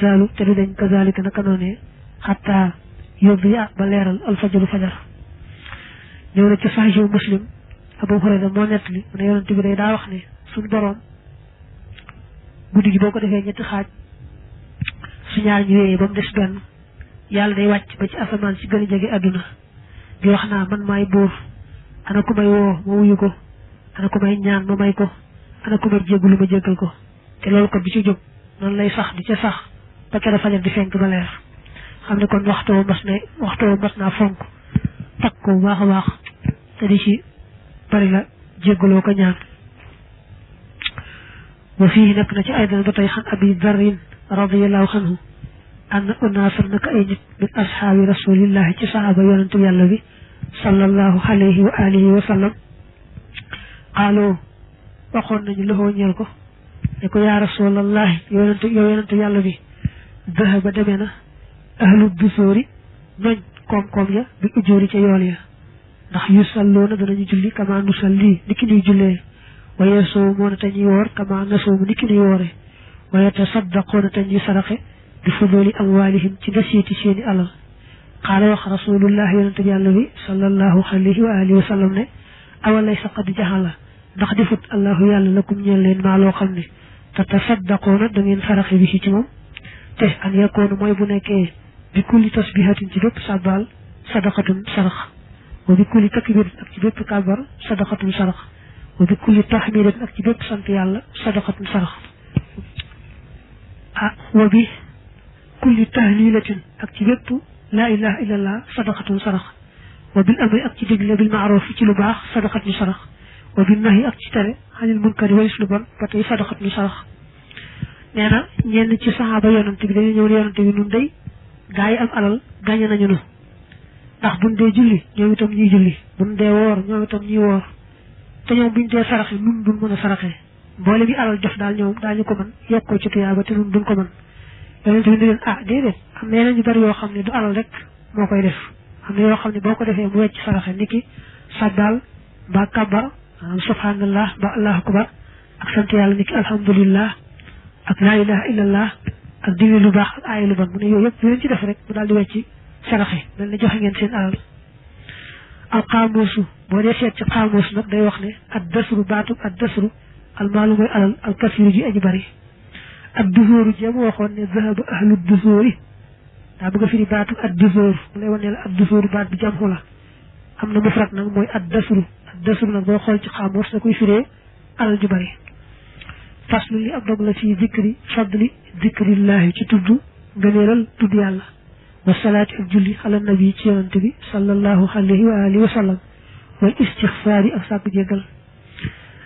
yazaalu te du dañ kazalika naka noonee xataa yóbbu ya ba leeral alfajaru fajar ñëw na ci saxiixu Muslim Abu Hurayra moo nettali mu ne yonent bi day daa wax ne suñu boroom guddi gi boo ko defee ñetti xaaj su ñaar ñu wéyee ba mu des benn yàlla day wàcc ba ci asamaan si gën a jege àdduna di wax naa man maay buur ana ku may woo ma wuyu ko ana ku may ñaan ma may ko ana ku may jéggulu ma jéggal ko te loolu ko bi ci jóg noonu lay sax di ca sax ba kera fajar di fenk ba leer xam ne kon waxtoo mas naa fonk takk ko bu baax a baax te di ci bari la jéggaloo ko ñaan wa fii nekk na ci aydan ba tey xan abi darrin radiyallahu anhu anna unaasan naka ay nit min ashaabi rasulillahi ci sahaaba yonentu yàlla bi sallallahu alayhi wa alihi wa sallam qaaloo waxoon nañu loxoo ñeel ko ne ko yaa rasulallahi yow yonentu yàlla bi dahaba demee na ahlu dusóori ñooñ koom-koom ya bi ujóori ca yool ya ndax yu salloona danañu julli kama nu salli ni ki nuy jullee waye soomoona te ñuy woor kama na soomu ni ki nuy woore waye tasaddaqoona te ñuy saraxe bi fuduli amwaalihim ci ndasiiti seeni alal xaala wax rasulullah yonente bi yàlla bi sallallahu alayhi wa alihi wa sallam ne awalay sa qad jaxala ndax defut allahu yàlla lakum ñeel leen maa loo xam ne te tasaddaqoona da ngeen saraxe bi ci moom te an yakoonu mooy bu nekkee bi kulli tasbihatin ci bépp sàbbaal sadaqatun sarax wa bi kulli takbiratin ak ci bépp kàbbar sadaqatun sarax wa bi kulli tahmidatin ak ci bépp sant yàlla sadaqatun sarax wa bi kulli tahlilatin ak ci bépp laa ilaha illallah sadaqatun sarax wa bil amri ak ci digle bil maaruf ci lu baax sadaqatun sarax wa bil nahyi ak ci tere xanil munkari walis lu bon ba tey sadaqatun sarax nee na ñenn ci saxaaba yonante bi dañu ñëw ne yonante bi nun day gaa yi am alal gàññe nañu nu ndax buñ dee julli ñoom itam ñuy julli buñ dee woor ñoom itam ñuy woor te ñoom buñ dee saraxe nun duñ mën a saraxe mboole bi alal jox daal ñoom daañu ko mën yokkoo ci tuyaaba te nun duñ ko mën yonente bi ne leen déedéet am na yeneen yu bari yoo xam ne du alal rek moo koy def am na yoo xam ne boo ko defee mu wecc saraxe niki sabbal mbaa kabbar subhanallah ba allahu akbar ak sant yàlla niki alhamdulillah ak laa ilaha illallah ak digle lu baax ak aaya lu bon mu ne yooyu yëpp yu leen ci def rek mu daal di wecci saraxe mel ne joxe ngeen seen alal al xaamuusu boo dee seet ci xaamuus nag day wax ne ad dasru baatub ad dasru almaalu mooy alal al kasiru ji aji bari ad dusóoru jéem waxoon ne zahaba ahlu dusóori daa bëgg a firi baatub ad dusóor mu lay wan ne la ad dusóoru baat bi jamxu la am na mufrat nag mooy ad dasru nag boo xool ci xaamuus da koy firee alal ju bari faslu li ab dog la ci zikri fadli zikrillahi ci tudd ngëneelal tudd yàlla wa salaati ak julli ala nabi ci yonante bi sallallahu alayhi wa alihi wa sallam wal istixfaari ak sàkku jéggal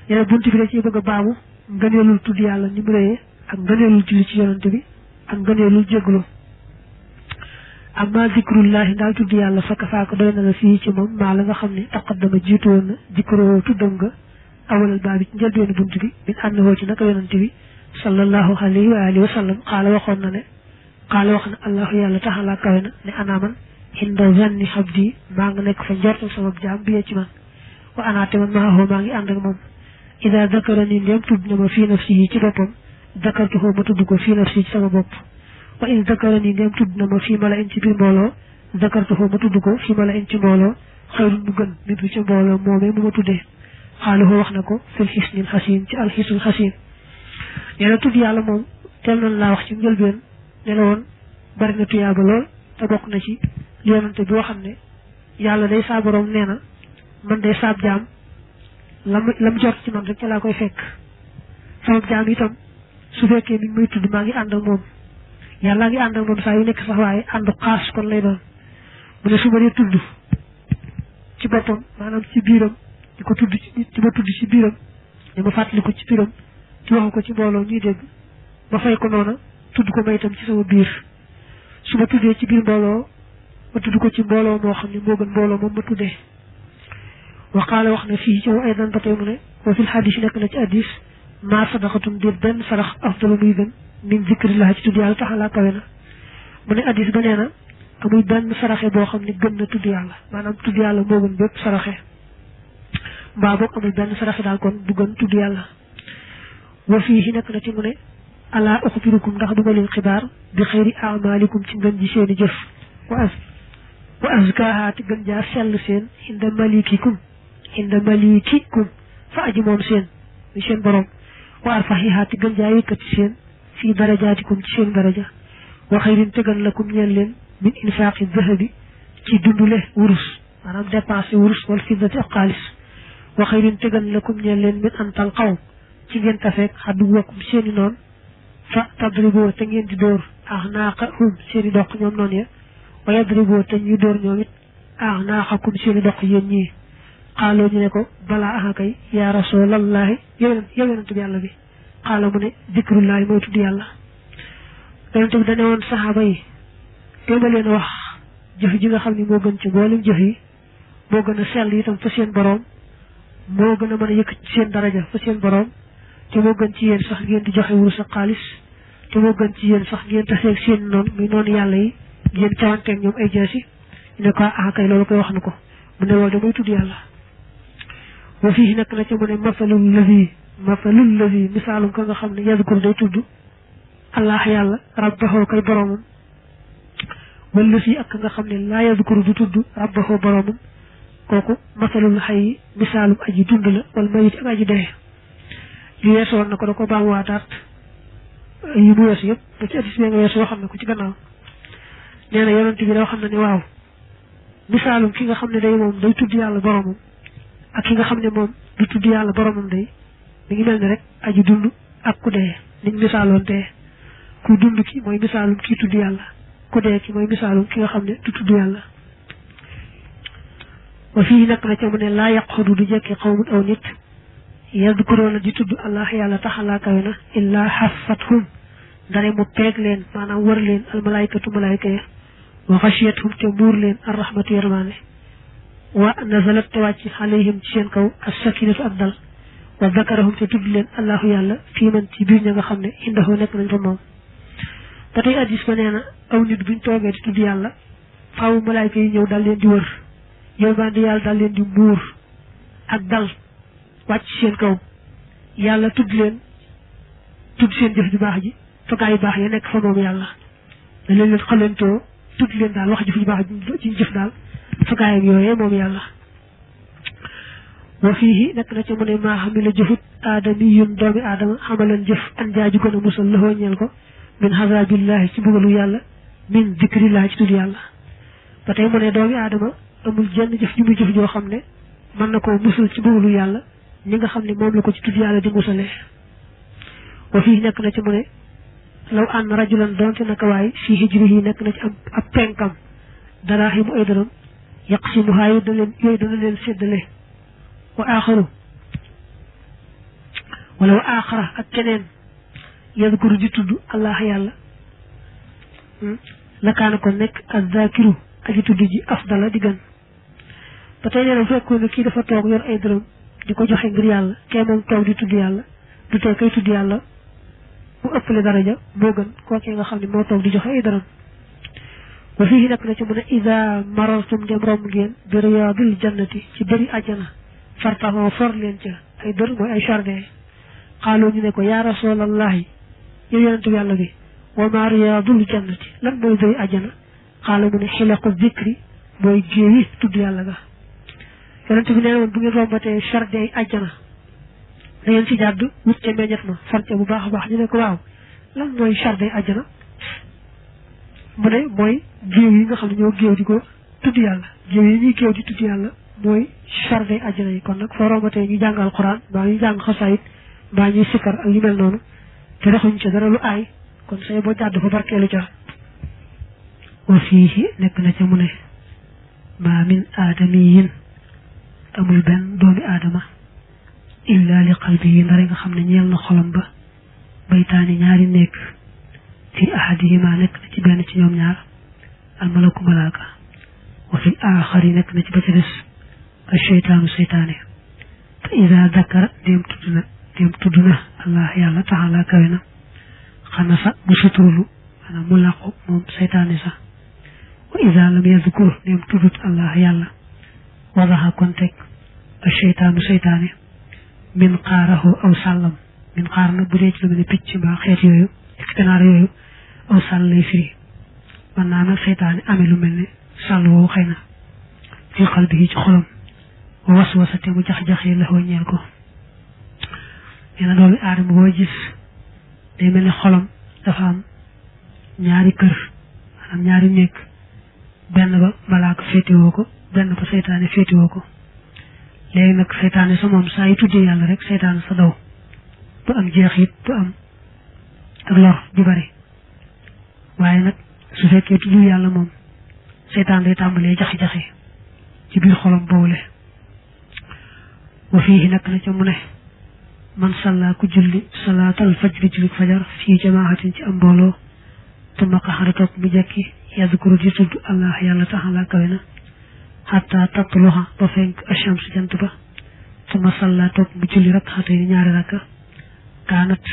ñene bunt bi da ciy bëgg a baamu ngëneelul tudd yàlla ni mu réyee ak ngëneelul julli ci yonante bi ak ngëneelul jéggalu amma zikrullahi daal tudd yàlla fakka faako doy na la fii ci moom maa la nga xam ne taqaddama jiitu woon na zikroo tuddam nga awalal baa bi ci njëlbeenu bunt bi min àndahoo ci naka yonante bi sallallahu alayhi wa alihi wa sallam xaala waxoon na ne xaala wax na allahu yàlla taxalaa kawe na ne anaaman inda zanni xabdi maa nga nekk fa njortal sama jaam bi ci man wa anaate man maahoo maa ngi ànd ak moom ida dakarani ndéem tudd na ma fii nafsihi ci boppam dakartuhu ma tudd ko fii nafsi ci sama bopp wa in dakarani ndéem tudd na ma fii mala in ci biir mbooloo dakartuhu ma tudd ko fii mala in ci mbooloo xayrun mu gën nit bi ci mbooloo moomee mu ma tuddee xaaluhu wax na ko fil xisnil xasin ci alxisul xasin nee na tudd yàlla moom teel nañ laa wax ci njëlbeen ne la woon bari na tuyaaba lool te bokk na ci li yonante bi xam ne yàlla day saa borom nee na man day saab jaam lam jot ci man rek ca laa koy fekk sama jaam itam su fekkee mi ngi may tudd maa ngi ànd ak moom yàlla ngi ànd ak moom saa yu nekk sax waaye àndu xaas kon lay doon mu ne su ma dee tudd ci boppam maanaam ci biiram di ko tudd ci ma tudd ci biiram di ma fàttali ko ci biiram di waxu ko ci mbooloo ñuy dégg ba fay ko noona tudd ko may itam ci sama biir su ma tuddee ci biir mbooloo ma tudd ko ci mbooloo moo xam ne moo gën mbooloo moom ma tuddee waqaala wax na fii ci moom ay dan ba tey mu ne wa fil xadis nekk na ci addis maa sadaqatun déet benn sarax afdalu muy gën min zikrillah ci tudd yàlla taxalaa kawe na mu ne addis ba nee na amul benn saraxe boo xam ne gën na tudd yàlla maanaam tudd yàlla moo gën bépp saraxe mbaa boog amul benn saraxe daal kon bu gën tudd yàlla wa fii nekk na ci mu ne ala ukhbirukum ndax duma leen xibaar bi xayri a'malikum ci ngën ji seeni jëf wa azkaha te gën jaa sell seen inda malikikum fa aji moom seen mi seen borom wa arfahiha te gën jaa yëkkati seen fi darajaatikum ci seen daraja wa xayrin te gën lakum ñeel leen min infaqi dhahabi ci dundule wurus maanaam dépensé wurus wal fiddati ak xaalis wa xayrin te gën lakum ñeel leen min an talqaw ci ngeen tafeek aduwakum seeni noon fa tadriboo te ngeen di dóor a'naaqahum seeni doq ñoom noonu ya wa yadriboo te ñuy dóor ñoom it a'naaqakum seeni doq yéen ñii xaaloo ñu ne ko balaa aha kay yaa rasulallahi yow yonent bi yàlla bi xaala mu ne dikrullahi mooy tudd yàlla yonent bi dane woon saxaaba yi téema leen wax jëf ji nga xam ne moo gën ci mboolem jëf yi moo gën a sell itam fa seen boroom moo gën a mën a yëkkati seen daraja fa seen boroom te moo gën ci yéen sax ngeen di joxe wurus ak xaalis te moo gën ci yéen sax ngeen taseeg seen noonu muy noonu yàlla yi ngeen cawanteeg ñoom ay jeesi ñu ne ko ah kay loolu koy wax na ko mu ne loolu damay tudd yàlla wa fii nekk na ca mu ne mafalul lazi misaalum ka nga xam ne yazkur day tudd allah yàlla rabbahu kay boromam wala fii ak nga xam ne laa yazkur du tudd rabbahu boromam kooku masalul xay misaalum aji dund la wala mayit ak aji dee li weesu woon na ko da ko baamuwaataat yi mu weesu yëpp ba ci addis bi nga weesu yoo xam ne ko ci gannaaw nee na yonent bi da xam ne ne waaw misaalum ki nga xam ne day moom day tudd yàlla boromam ak ki nga xam ne moom du tudd yàlla boromam day mi ngi mel ni rek aji dund ak ku dee niñ misaaloon tee ku dund ki mooy misaalum kii tudd yàlla ku dee ki mooy misaalum ki nga xam ne du tudd yàlla wa fii nekk na ca mu ne laa yaqudu du jekki xawmun aw nit yadkuroona di tudd allah yàlla taxalaa kawe na illaa xafathum ndare mu peeg leen maanaam wër leen almalaykatu malayka ya wa xashiyathum te muur leen arrahmatu yermaane wa nazalat te wàcc alayhim ci seen kaw as-sakinatu ak dal wa zakarahum te tudd leen allahu yàlla fii man ci biir ña nga xam ne indahu nekk nañ fa moom ba tey addis ba nee na aw nit buñ toogee di tudd yàlla faaw malayka yi ñëw daal leen di wër yow baa di yàlla daal leen di muur ak dal wàcc seen kaw yàlla tudd leen tudd seen jëf ju baax ji fagaay yu baax ya nekk fa moom yàlla da leen leen xalantoo tudd leen daal wax jëf ju baax ji jëf daal fagaayam yooyee moom yàlla wa fii nekk na ca mu ne maa xam ne la jëfut aadami yun doomi aadama xamalan jëf an jaaju gën a musal laxoo ñeel ko min xasaabillahi ci bugalu yàlla min zikrillahi ci tudd yàlla ba tey mu ne doomi aadama amul jenn jëf ju muy jëf joo xam ne mën na koo musal ci bugalu yàlla ñi nga xam ne moom la ko ci tudd yàlla di musalee wa fii nekk na ci mu ne law an rajulan doonte naka waay fii hijrihi nekk na ci am ab penkam daraahimu ay dërëm yaqsimuhaa yooyu dana leen séddale wa aaxaru wala wa aaxara ak keneen yadkuru di tudd allah yàlla lakaana ko nekk azzakiru aji tudd ji afdala di gën ba tey nee na fekkoon ne kii dafa toog yor ay dërëm di ko joxe ngir yàlla kee moom toog di tudd yàlla du tee kay tudd yàlla mu ëppale daraja moo gën kookee nga xam ne moo toog di joxe ay dërëm wa fii nekk na ci mu ne ida marartum dem romb ngeen bi riyaadil jannati ci bëri àjjana fartaxoo for leen ca ay dër mooy ay jardin xaaloo ñu ne ko yaa rasulallahi yow yonentu yàlla bi wa ma riyaadul jannati lan mooy bëri àjjana xaala mu ne xilaqu zikri mooy géewi tudd yàlla ga yonent bi nee na woon bu ngeen rombatee jardin yi àjjana da ngeen ci jàdd wut ca meññet ma farte bu baax a baax ñu ne ko waaw lan mooy jardin yi àjjana mu ne mooy géew yi nga xam ne ñoo géew di ko tudd yàlla géew yi ñuy géew di tudd yàlla mooy jardin yi àjjana yi kon nag foo rombatee ñu jàng alxuraan mbaa ñu jàng xasaayit mbaa ñuy sikkar ak yu mel noonu te doxuñ ca dara lu aay kon say boo jàdd fa barkeelu ca wa fii nekk na ca mu ne maa min aadamiyin amul benn doomi aadama illa li qalbi yi ndare nga xam ne ñeel na xolam ba baytaani ñaari nekk fi ahadihima nekk na ci benn ci ñoom ñaar almalaku malaaka wa fi aaxari nekk na ci ba ca des a seytaanu seytaane te ida dakara dem tudd na allah yàlla taala kawe na xanasa mu suturulu maanaam mu làqu moom seytaane sax wa ida lam yadkur dem tuddut allah yàlla wadaxa kon teg a seytaanu seytaane min xaarahu aw sàllam min xaar na bu dee ci lu mel ne picc mbaa xeet yooyu ganaar yooyu aw sàll lay firi mën naa nag seytaane amee lu mel ne sàll woowu xëy na fi xal bi ci xolam waswasate mu jax-jaxee la xoo ñeel ko nee na doomi aadama boo gis day mel ne xolam dafa am ñaari kër maanaam ñaari néeg benn ba malaaka féetewoo ko benn ba seytaane féetewoo ko léegi nag seytaane sa moom saa yi tuddee yàlla rek seytaane sa daw du am jeexit du am ak lor ju bari waaye nag su fekkee tudd yàlla moom seytaan day tàmbalee jaxi-jaxi ci biir xolam boole wa fii nag na ca mu ne man salla ku julli salaatal fajri julli fajar fii jamaahatin ci am mbooloo tuma qaxara toog mu jekki yadkuru di tudd allah yàlla taxala kawe na xataa tatluha ba fenk achams jant ba tuma salla toog mu julli rakxatay ni ñaari rakka kaanat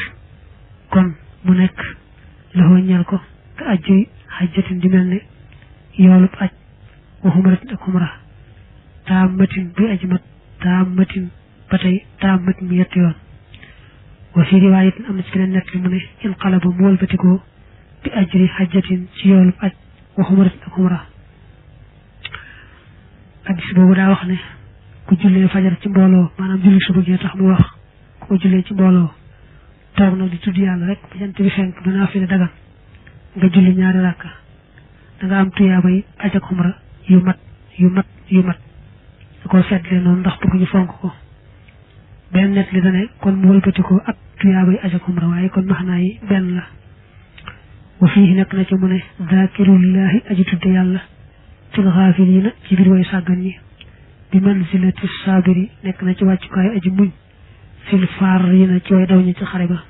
kon mu nekk laxoo ñel ko ka ajjuy xajjatin di mel ne yoolub aj wa xumratin ak xumra taamatin buy aji mat taamatin ba tey taamatin mu yetti yoon wa fi riwaayatin am na ci beneen nett li mu ne in qalaba mu wëlbatikoo bi ajri xajjatin ci yoolub aj wa xumratin ak xumra addis boobu daa wax ne ku jullee fajar ci mbooloo maanaam julli suba gi tax muy wax ku ko jullee ci mbooloo toog nag di tudd yàlla rek ba jant bi fenk ba naa fi ne dagan nga julli ñaari rakka da nga am tuyaaba yi aj ak xumra yu mat da koo seetlee noonu ndax bëgg ñu fonk ko benn net li dane kon mu wëlbatikoo ak tuyaaba yi aj ak xumra waaye kon maxnaa yi benn la wa fii nekk na ci mu ne zakirullahi aji tudde yàlla fil xaafiliina ci biir way sàggan ñi bi manzilati saabiri nekk na ci wàccukaay aji muñ fil faarina ci way daw ñi ci xare ba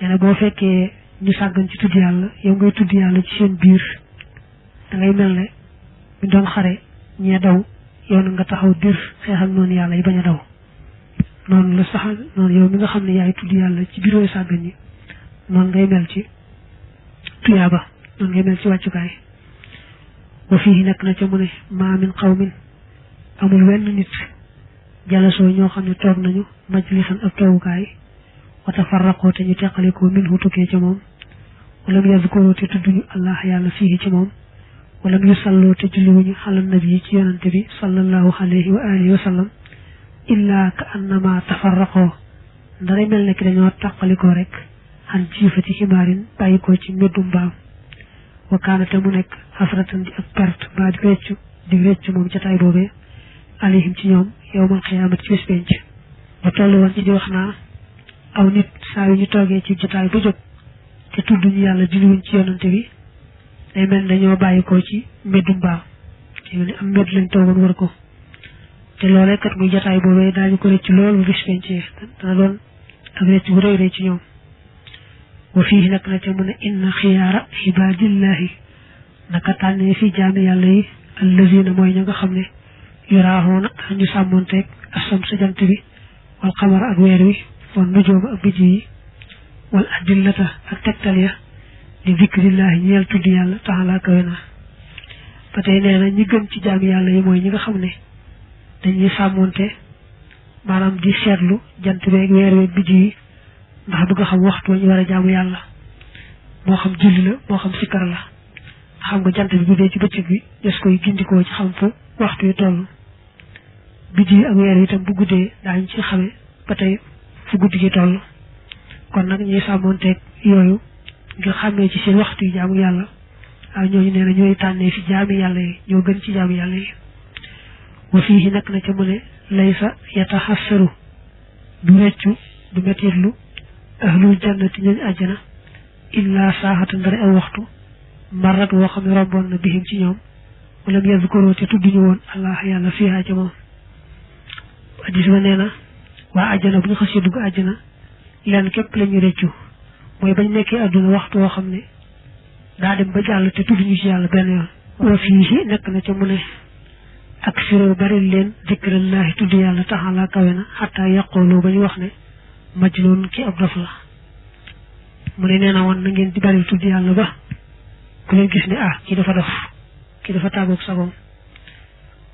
nee na boo fekkee ñu sàggan ci tudd yàlla yow ngay tudd yàlla ci seen biir da ngay mel ne ñu doon xare ñee daw yow na nga taxaw dir xeexal noonu yàlla yi bañ a daw noonu la sax noonu yow mi nga xam ne yaay tudd yàlla ci biir way sàggan ñi noonu ngay mel ci tuyaaba noonu ngay mel ci wàccukaay wa fii nekk na ca mu ne maa min qawmin amul wenn nit jalasoo ñoo xam ne toog nañu majlisan ab toogukaay wa tafarraqoo te ñu teqalikoo min hu tukkee ca moom walam yazkuroo te tudduñu allah yàlla fii ci moom walam yusalloo te julliwuñu ala nabi ci yonante bi sallallahu alayhi wa alihi wa sallam illaa ka annama tafarraqoo ndara mel ne ki dañoo teqalikoo rek xan jiifati ximaarin bàyyikoo ci meddum mbaam wa kaanate mu nekk xasratan di ak perte ba di réccu moom jataay boobee alayhim ci ñoom yowmal xiyaamati ci bis penc ba toll woon ci di wax naa aw nit saa yu ñu toogee ci jataay ba jóg te tudduñu yàlla julliwuñ ci yonante bi day mel ne dañoo bàyyikoo ci mbeddum mbaam te ne am mbedd lañ toogoon war ko te loolee kat muy jataay boobee daañu ko réccu lool bu bis penc dana doon ak réccu bu rëy rëy ci ñoom wa fii nag na ca mu ne inna xiyaara ibaadillahi naka tànnee fi jaami yàlla yi allazina mooy ña nga xam ne yuraaxoona ñu sàmmonteeg asam sa jant bi wal xamara ak weer wi wal nujooma ak biddi yi wal adillata ak tegtal ya li zikrillahi ñeel tudd yàlla taxalaa kawe na ba tey nee na ñi gën ci jaami yàlla yi mooy ñi nga xam ne dañuy sàmmonte maanaam di seetlu jant beeg weer wi biddi yi ndax bëgg a xam waxtu ñu war a jaamu yàlla moo xam julli la moo xam sikkar la xam nga jant bi bu dee ci bëccëg bi des koy gindikoo ci xam fu waxtu yi toll biddi ak weer itam bu guddee daañu ci xame ba tey fu guddi gi toll kon nag ñuy sàmmonteeg yooyu ngir xàmmee ci seen waxtu yi jaamu yàlla waaw ñooñu nee na ñooy tànnee fi jaami yàlla yi ñoo gën ci jaami yàlla yi wa fii nekk na ca mu ne laysa yataxassaru du reccu du metitlu ahlul jannati ñooñ àjjana illa saaxatan ndare aw waxtu marat woo xam ne romboon na bihim ci ñoom walam yazkuroo te tudduñu woon allah yàlla fiihaa ca moom addis ba nee na waa àjjana bu ñu xasee dugg àjjana leen képp la ñu rëccu mooy bañ nekkee àdduna waxtu woo xam ne daa dem ba jàll te tudduñu ci yàlla benn yoon wa fii nekk na ca mu ne ak siroo bari leen zikrallahi tudd yàlla taxalaa kawe na xataa yaqooloo ba ñu wax ne majnoon ki ab dof la mu ne nee na woon na ngeen di bari tudd yàlla ba ku leen gis ne kii dafa dof kii dafa tàggoog sagoom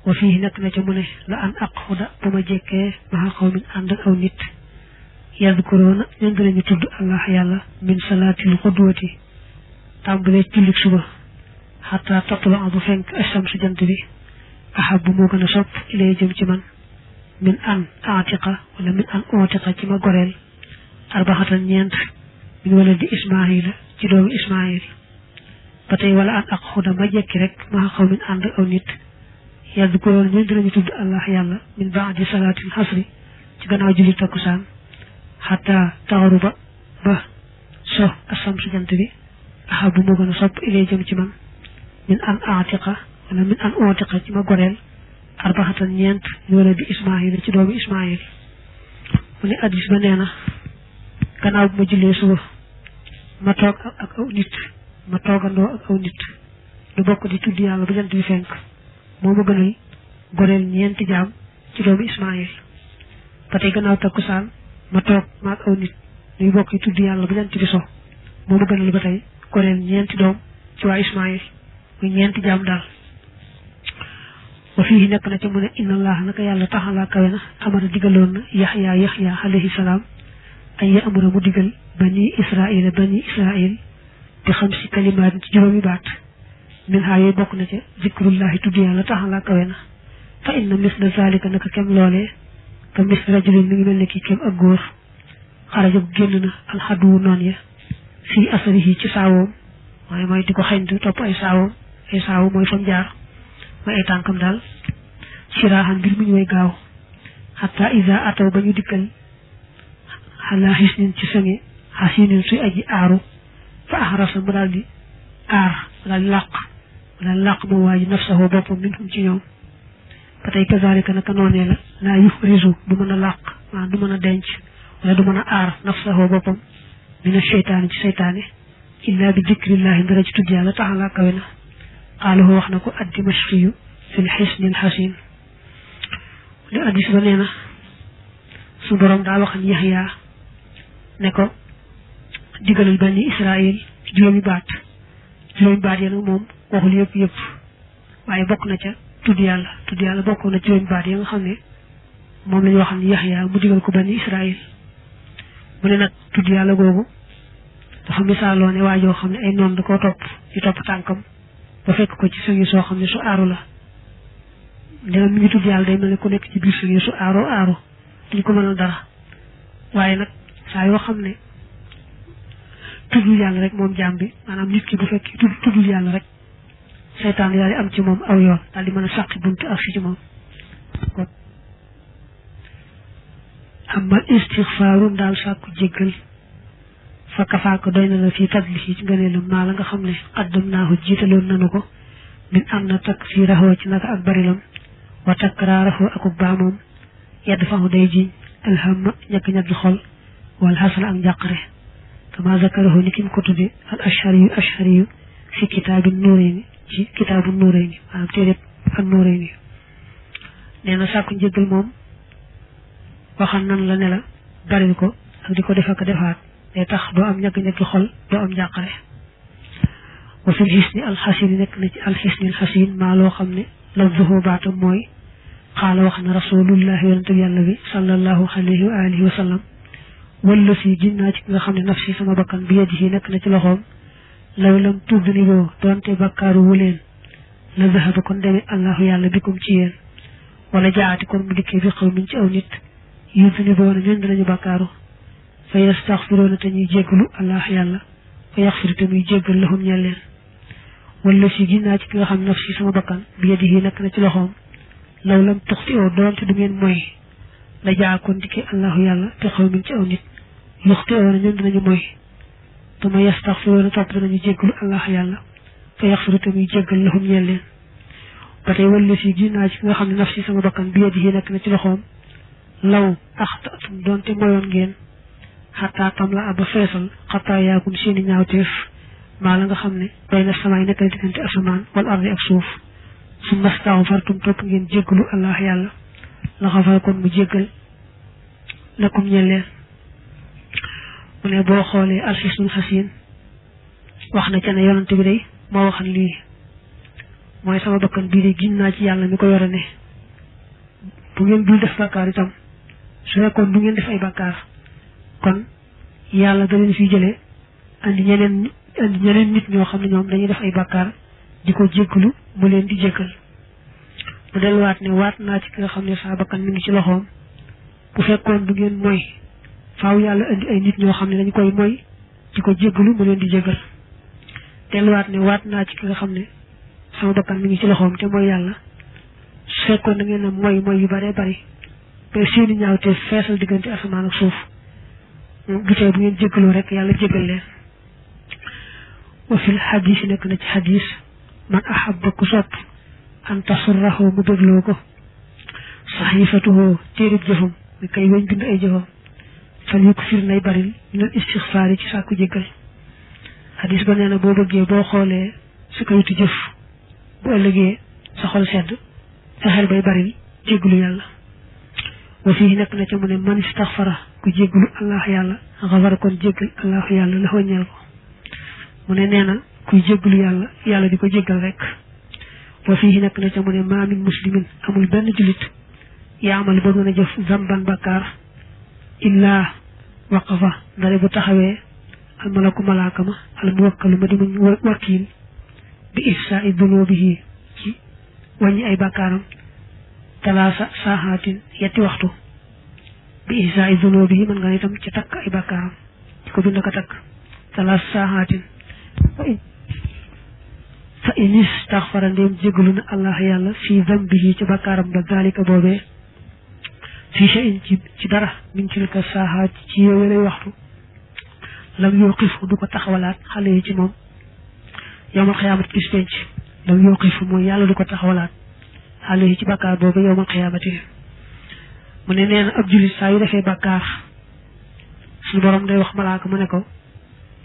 wa fii nekk na ca mu ne la an aquda bu ma jekkee maa xaw min ànd ak aw nit yadkuruuna ñoom dinañu tudd allah yàlla min salaatil xudwati tàmbalee jullik suba xataa tatla bu fenk ashamsu jant bi ahabu moo gën a sopp ilay jëm ci man min an atiqa wala min an otiqa ci ma goreel arbaxatan ñeent min wala di ismaila ci doomu ismail ba tey wala an ak xuda ma jekki rek maa xaw min ànd aw nit yadkuruuna ñoom dinañu tudd allah yàlla min baadi salaatil xasri ci gannaaw julli takkusaan xataa taxaruba ba so ashamsu jant bi ahabu moo gën a sopp ilay jëm ci man min an atiqa wala min an otiqa ci ma goreel arbaxatan ñeent ñu wala di ismail ci doomu ismail mu ne addis ba nee na gannaaw bu ma jullee suba ma toog ak aw nit ma toogandoo ak aw nit du bokk di tudd yàlla ba jant bi fenk moo ma gënal goreel ñeenti jaam ci doomu ismail ba tey gannaaw takkusaan ma toog ma ak aw nit ñuy bokk di tudd yàlla ba jant bi so moo ma gënal ba tey goreel ñeenti doom ci waa ismail muy ñeenti jaam daal wa fii nekk na ca mu ne inna allah naka yàlla taxalaa kawe na amara digaloon na yaxya alayhi salaam ay ya amara mu digal bani israil bi xam si kalimaat ci juróomi baat min haa yooyu bokk na ca zikrullahi tudd yàlla taxalaa kawe na fa inna misla zalika naka kem loolee ka mis rajulin mi ngi mel ne kii kem ak góor xaraja bu génn na alxaduwu noon ya fii asarihi ci saawoom waaye mooy di ko xeñtu topp ay saawo mooy fam jaar mooy ay tànkam daal siraaxan mbir mu ñu way gaaw xataa isa ataw ba ñu dikkal xalaa xisnin ci sange xasinin suy aji aaru fa axrasa mu daal di aar mu daal di làq moom waa ji nafsahu boppam minhum ci ñoom ba tey kazalika naka noonee la laa yuxrisu du mën a làq maanaam du mën a denc wala du mën a aar nafsahu boppam mina seytaani ci seytaane illa bi dikrillahi ndara ci tudd yàlla taxalaa kawe na qaalahu wax na ko ad-Dimashqiyu fil xisni al-xasin li addis ba nee na su borom daa waxan Yaxya ne ko digalal bani Israil juróomi baat ya nag moom waxul yëpp waaye bokk na ca tudd yàlla bokk na juróomi baat ya nga xam ne moom la ñu waxan Yaxya mu digal ko bani Israil mu ne nag tudd yàlla googu dafa misaaloo ne waajoo xam ne ay noon da koo topp di topp tànkam ba fekk ko ci sëngi soo xam ne su aaru la dina mi ngi tudd yàlla day mel ne ku nekk ci biir sëngi su aaru duñ ko mënal dara waaye nag saa yoo xam ne tuddul yàlla rek moom jaam bi maanaam nit ki bu fekk tuddul yàlla rek seytaan daal di am ci moom aw yoon daal di mën a sàqi buntu ak si ci moom kon amal istixfaaru ndaal sàkku jéggal fa kafaaka doy na la fii tadlihi ci ngëneelam maa la nga xam ne qaddam naahu jiitaloon nanu ko min am na takfiirahu ci naka ak barilam wa takraarahu akuk baamoom yedd fahu day jiñ alhamma ñagg-ñaggi xol wal xasala ak njàqare kama zakarahu ni ki mu ko tudde al ashariyu fi kitaabi nuurayni ci kitaabu nuurayni maanaam téereb ak nuurayni nee na sàkku njéggal moom waxam nan la ne la baril ko ak di ko def ak defaat day tax doo am ñagg-ñaggi xol doo am njàqare wa fil xisni alxasin nekk na ci alxisni alxasin maa loo xam ne lafzuhu baatam mooy xaala wax na rasulullahi yonente bi yàlla bi sallallahu alayhi wa alihi wa sallam wala si ginnaa ci nga xam ne nafsi sama bakkan bi yadihi nekk na ci loxoom law lam tudniboo doonte bakkaaru wuleen la zahaba kon demee allahu yàlla bikum ci yéen wala jaati kon mu dikkee bi xaw min ci aw nit yudniboo na ñun dinañu bakkaaru fa yastaxfiroona te ñuy jéggalu allah yàlla fa yaxfiru te muy jéggal lahum ñeel leen wala si ginnaa ci ki nga xam ne nafsi sama bakkan bi yadihi nekk na ci loxoom law lam tuxti oo doonte du ngeen mooy la jaa kon dikkee allahu yàlla te xaw min ci aw nit yuxti oo na ñoom dinañu mooy te ma yastaxfiroona topp danañu jéggalu allah yàlla fa yaxfiru te muy jéggal lahum ñeel leen ba tey wala si ginnaa ci ki nga xam ne nafsi sama bakkan bi yadihi nekk na ci loxoom law axtatum doonte moyoon ngeen xataa tam la aba feesal xataa yaakum seeni ñaawteef maa la nga xam ne bay na samaay nekkal diggante asamaan wal ardi ak suuf su mastaxfartum topp ngeen jéggalu allah yàlla la xafara kon mu jéggal lakum ñeel leen mu ne boo xoolee alxisnul xasin wax na ca ne yonante bi day moo waxan lii mooy sama bakkan bii de gin naa ci yàlla mi ko yore ne bu ngeen dul def bàkkaar itam su fekkoon du ngeen def ay bàkkaar kon yàlla da leen fi jëlee andi ñeneen nit ñoo xam ne ñoom dañuy def ay bàkkaar di ko jéggalu mu leen di jéggal mu delluwaat ne waat naa ci ki nga xam ne saa bakkan mi ngi ci loxoom bu fekkoon du ngeen mooy faaw yàlla andi ay nit ñoo xam ne dañu koy mooy di ko jéggalu mu leen di jéggal delluwaat ne waat naa ci ki nga xam ne sama bakkan mi ngi ci loxoom te mooy yàlla su fekkoon da ngeen a mooy yu bare bari ba seeni ñaaw te feesal diggante asamaan ak suuf du tee bu ngeen jéggaloo rek yàlla jéggal leen wa fil xadis nekk na ci xadis man ahabba ku sopp an tasurrahu mu bégloo ko saxifatuhu téerib jëfam mi kay weñ bind ay jëfam fal yu ko fir nay baril minal istixfaar yi ci sàkku jéggal xadis ba nee na boo bëggee boo xoolee su kayitu jëf bu ëllëgee sa xol sedd fexeel bay baril jéggalu yàlla wa fii nekk na ca mu ne man istaxfara ku jéggalu allah yàlla xafara kon jéggal allah yàlla la wàññeel ko mu ne nee na kuy jéggalu yàlla di ko jéggal rek wa fii nekk na ca mu ne maa min muslimin amul benn jullit yaamal ba mën a jëf zamban bakkaar illaa waqafa ndare bu taxawee almalaku malaaka ma al muwakkalu ma di muñ wakiil bi ihsaa'i dunuubihi ci wàññi ay bakkaaram talaasa saaxaatin yetti waxtu bi ihsaa'i dunuubihi mën nga ne itam ci takk ay bakkaaram di ko bind ko takk talaasa saaxaatin fa in istaxfara ndéem jégalu na allah yàlla fii dambihi ci bakkaaram ba daalika boobee fii shay'in ci dara min tilka saaxaat ci yooyu lay waxtu lam yuqifu du ko taxawalaat xale yi ci moom yowmal xiyaamati bis penc lam yuqifu mooy yàlla du ko taxawalaat xale yi ci bàkkaar boobu yowmal xiyaamati mu ne nee na ab jullit saa yu defee bàkkaar suñu borom day wax malaaka mu ne ko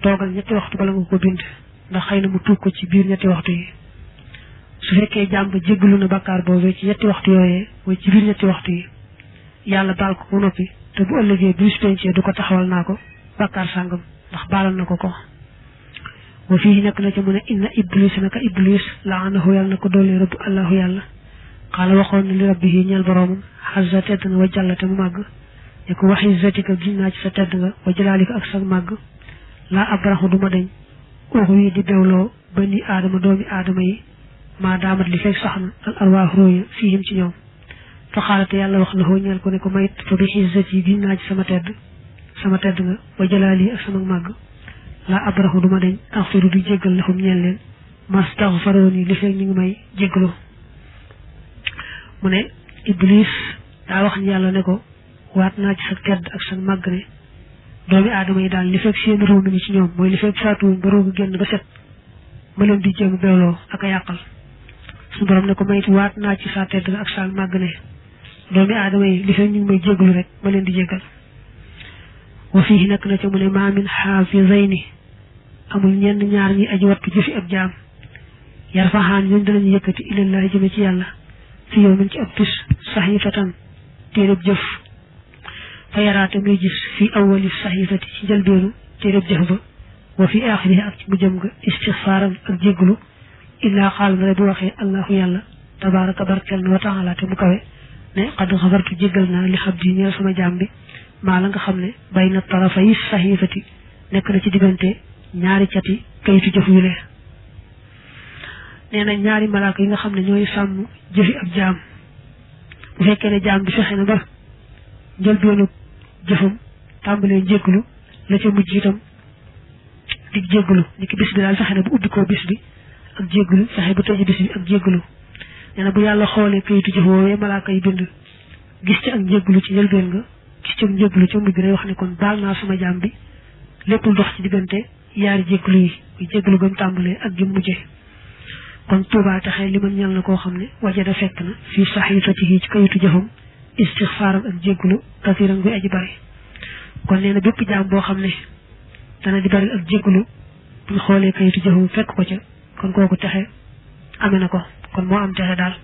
toogal ñetti waxtu bala nga ko bind ndax xëy na mu tuub ko ci biir ñetti waxtu yi su fekkee jàmm ba jéggalu na bàkkaar boobu ci ñetti waxtu yooyee mooy ci biir ñetti waxtu yi yàlla baal ko bu noppi te bu ëllëgee bis pencee du ko taxawal naa ko bàkkaar sàngam ndax baalal na ko wa fii nekk na ca mu ne inna iblis naka iblis laanahu yàlla na ko doole rëbb allahu yàlla xaala waxoon ne li rabbihi ñeel boroomam xasa tedd nga wa jàllate mu màgg ne ko waxi zatika giñ naa ci sa tedd nga wa jalaalika ak sa màgg laa abraxu duma deñ uux wi di bewloo bani aadama doomi aadama yi maa daamat li fekk sax na al arwaax róoya fiihim ci ñoom fa xaalate yàlla wax la xoo ñeel ko ne ko mayit fa bi xisat yi giñ naa ci sama tedd nga wa jalaali ak sama màgg laa abraxu duma deñ axfiru di jéggal laxum ñeel leen mastaxfarooni li fekk ñu ngi may jéggaloo mu ne iblis daa wax ni yàlla ne ko waat naa ci sa tedd ak sa màgg ne doomi aadama yi daal li fekk seen ruu mi ngi ci ñoom mooy li fekk faatuwuñ ba roogu génn ba set ma leen di jéem bewloo ak a yàqal suñu borom ne ko mayit waat naa ci sa tedd ak sa màgg ne doomi aadama yi li fekk ñu ngi may jéggalu rek ma leen di jéggal wa fii nekk na ca mu ne maa min xaafizayni amul ñenn ñaar ñi aji wattu jëfi ab jaam yarfaxaan ñoom danañu yëkkati ilallahi jëme ci yàlla fi yow min ci ab bis saxifatan téereb jëf fa yaraate muy gis fi awali saxifati ci njëlbeenu téereb jëf ba wa fi aaxirihi ak ci mujjëm ga istixfaaran ak jégglu illaa xaal na bu waxee allahu yàlla tabaraka barkel na wa taala te mu kawe ne xad xafartu jéggal naa li xab di ñeel sama jaam bi maa la nga xam ne bay na tarafa yi saxifati nekk na ci diggante ñaari cati kayitu jëf yu lee nee na ñaari malaaka yi nga xam ne ñooy sàmm jëfi ab jaam bu fekkee ne jaam bi fexe na ba njëlbeenu jëfam tàmbalee jégglu la ca mujj itam di jégglu ni ki bis bi daal fexe na bu ubbi koo bis bi ak jégglu fexe bu tëj bis bi ak jégglu nee na bu yàlla xoolee kayitu jëf woowee malaaka yi bind gis ci ak jégglu ci njëlbeen nga gis ci ak jégglu ca mujj day wax ne kon baal naa sama jaam bi lépp lu dox ci diggante yaari jégglu yi muy jégglu gam tàmbalee ak jëm mujjee kon tuubaa taxee li man ñal na koo xam ne wajada fekk na fii saxifatihi ci kayitu jëfam istixfaaram ak jégglu kasiran guy aji bari kon nee na bépp jaam boo xam ne dana di bari ak jégglu buñ xoolee kayitu jëfam fekk ko ca kon kooku texe amee na ko kon moo am texe daal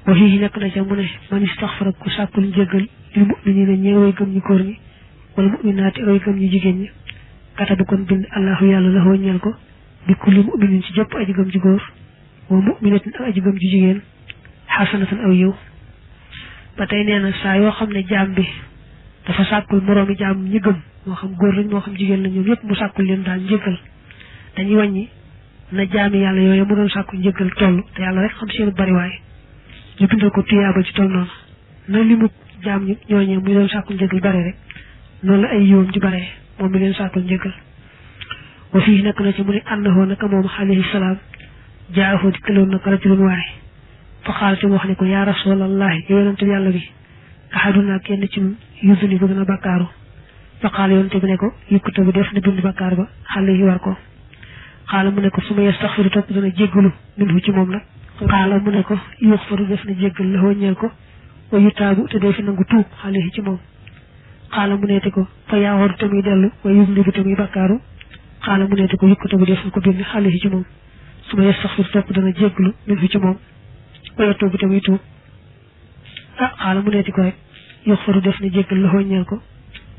wa fii nekk na ca mu ne man istaxfara ku sàkkul jéggal lil mu'miniina ñee way gëm ñi góor ñi wala mu'minaati way gëm ñi jigéen ñi katabu kon bind allahu yàlla la xoo ñeel ko bi kulli mu'minin ci jëpp aji gëm ji góor wa mu'minatin ak aji gëm ji jigéen xasanatan aw yiw ba tey nee na saa yoo xam ne jaam bi dafa sàkkul moroomi jaam ñi gëm moo xam góor lañ moo xam jigéen lañ ñoom yëpp mu sàkkul leen daal njëggal dañuy wàññi na jaami yàlla yooyu mu doon sàkku njëggal toll te yàlla rek xam seenu bariwaay ñu bindal ko tuyaaba ci toll noonu na li mu jaam ñi ñooñee muy doon sàkku njëggal bare rek noonu la ay yiwam di bare moom mi leen sàkkul njëggal wa fii nekk na ci mu ne àndahoo naka moom alayhi salaam jaahoo di këloon naka rajulun waay fa xaal te mu wax ne ko yaa rasulallahi yow yonente bi yàlla bi ahaduna kenn ci ñun yusuni bëgg na bakkaaru fa xaal yonente bi ne ko yëkkute bu def na bind bakkaar ba xale yi war ko xaala mu ne ko su ma yastaxfiru topp dana jéggalu minhu ci moom nag xaala mu ne ko yuxfaru def na jéggal la ñeel ko wa yutaabu te dee fi nangu tuub xale yi ci moom xaala mu neete ko fa yaaxoru te muy dellu wa yusni bi te muy bakkaaru xaala mu neete ko yëkkute bu def na ko bind xale yi ci moom su ma yastaxfiru topp dana jéggalu minhu ci moom wa yatuubu te muy tuub xaala mu neeti ko rek yuxfaru def na jéggal la ñeel ko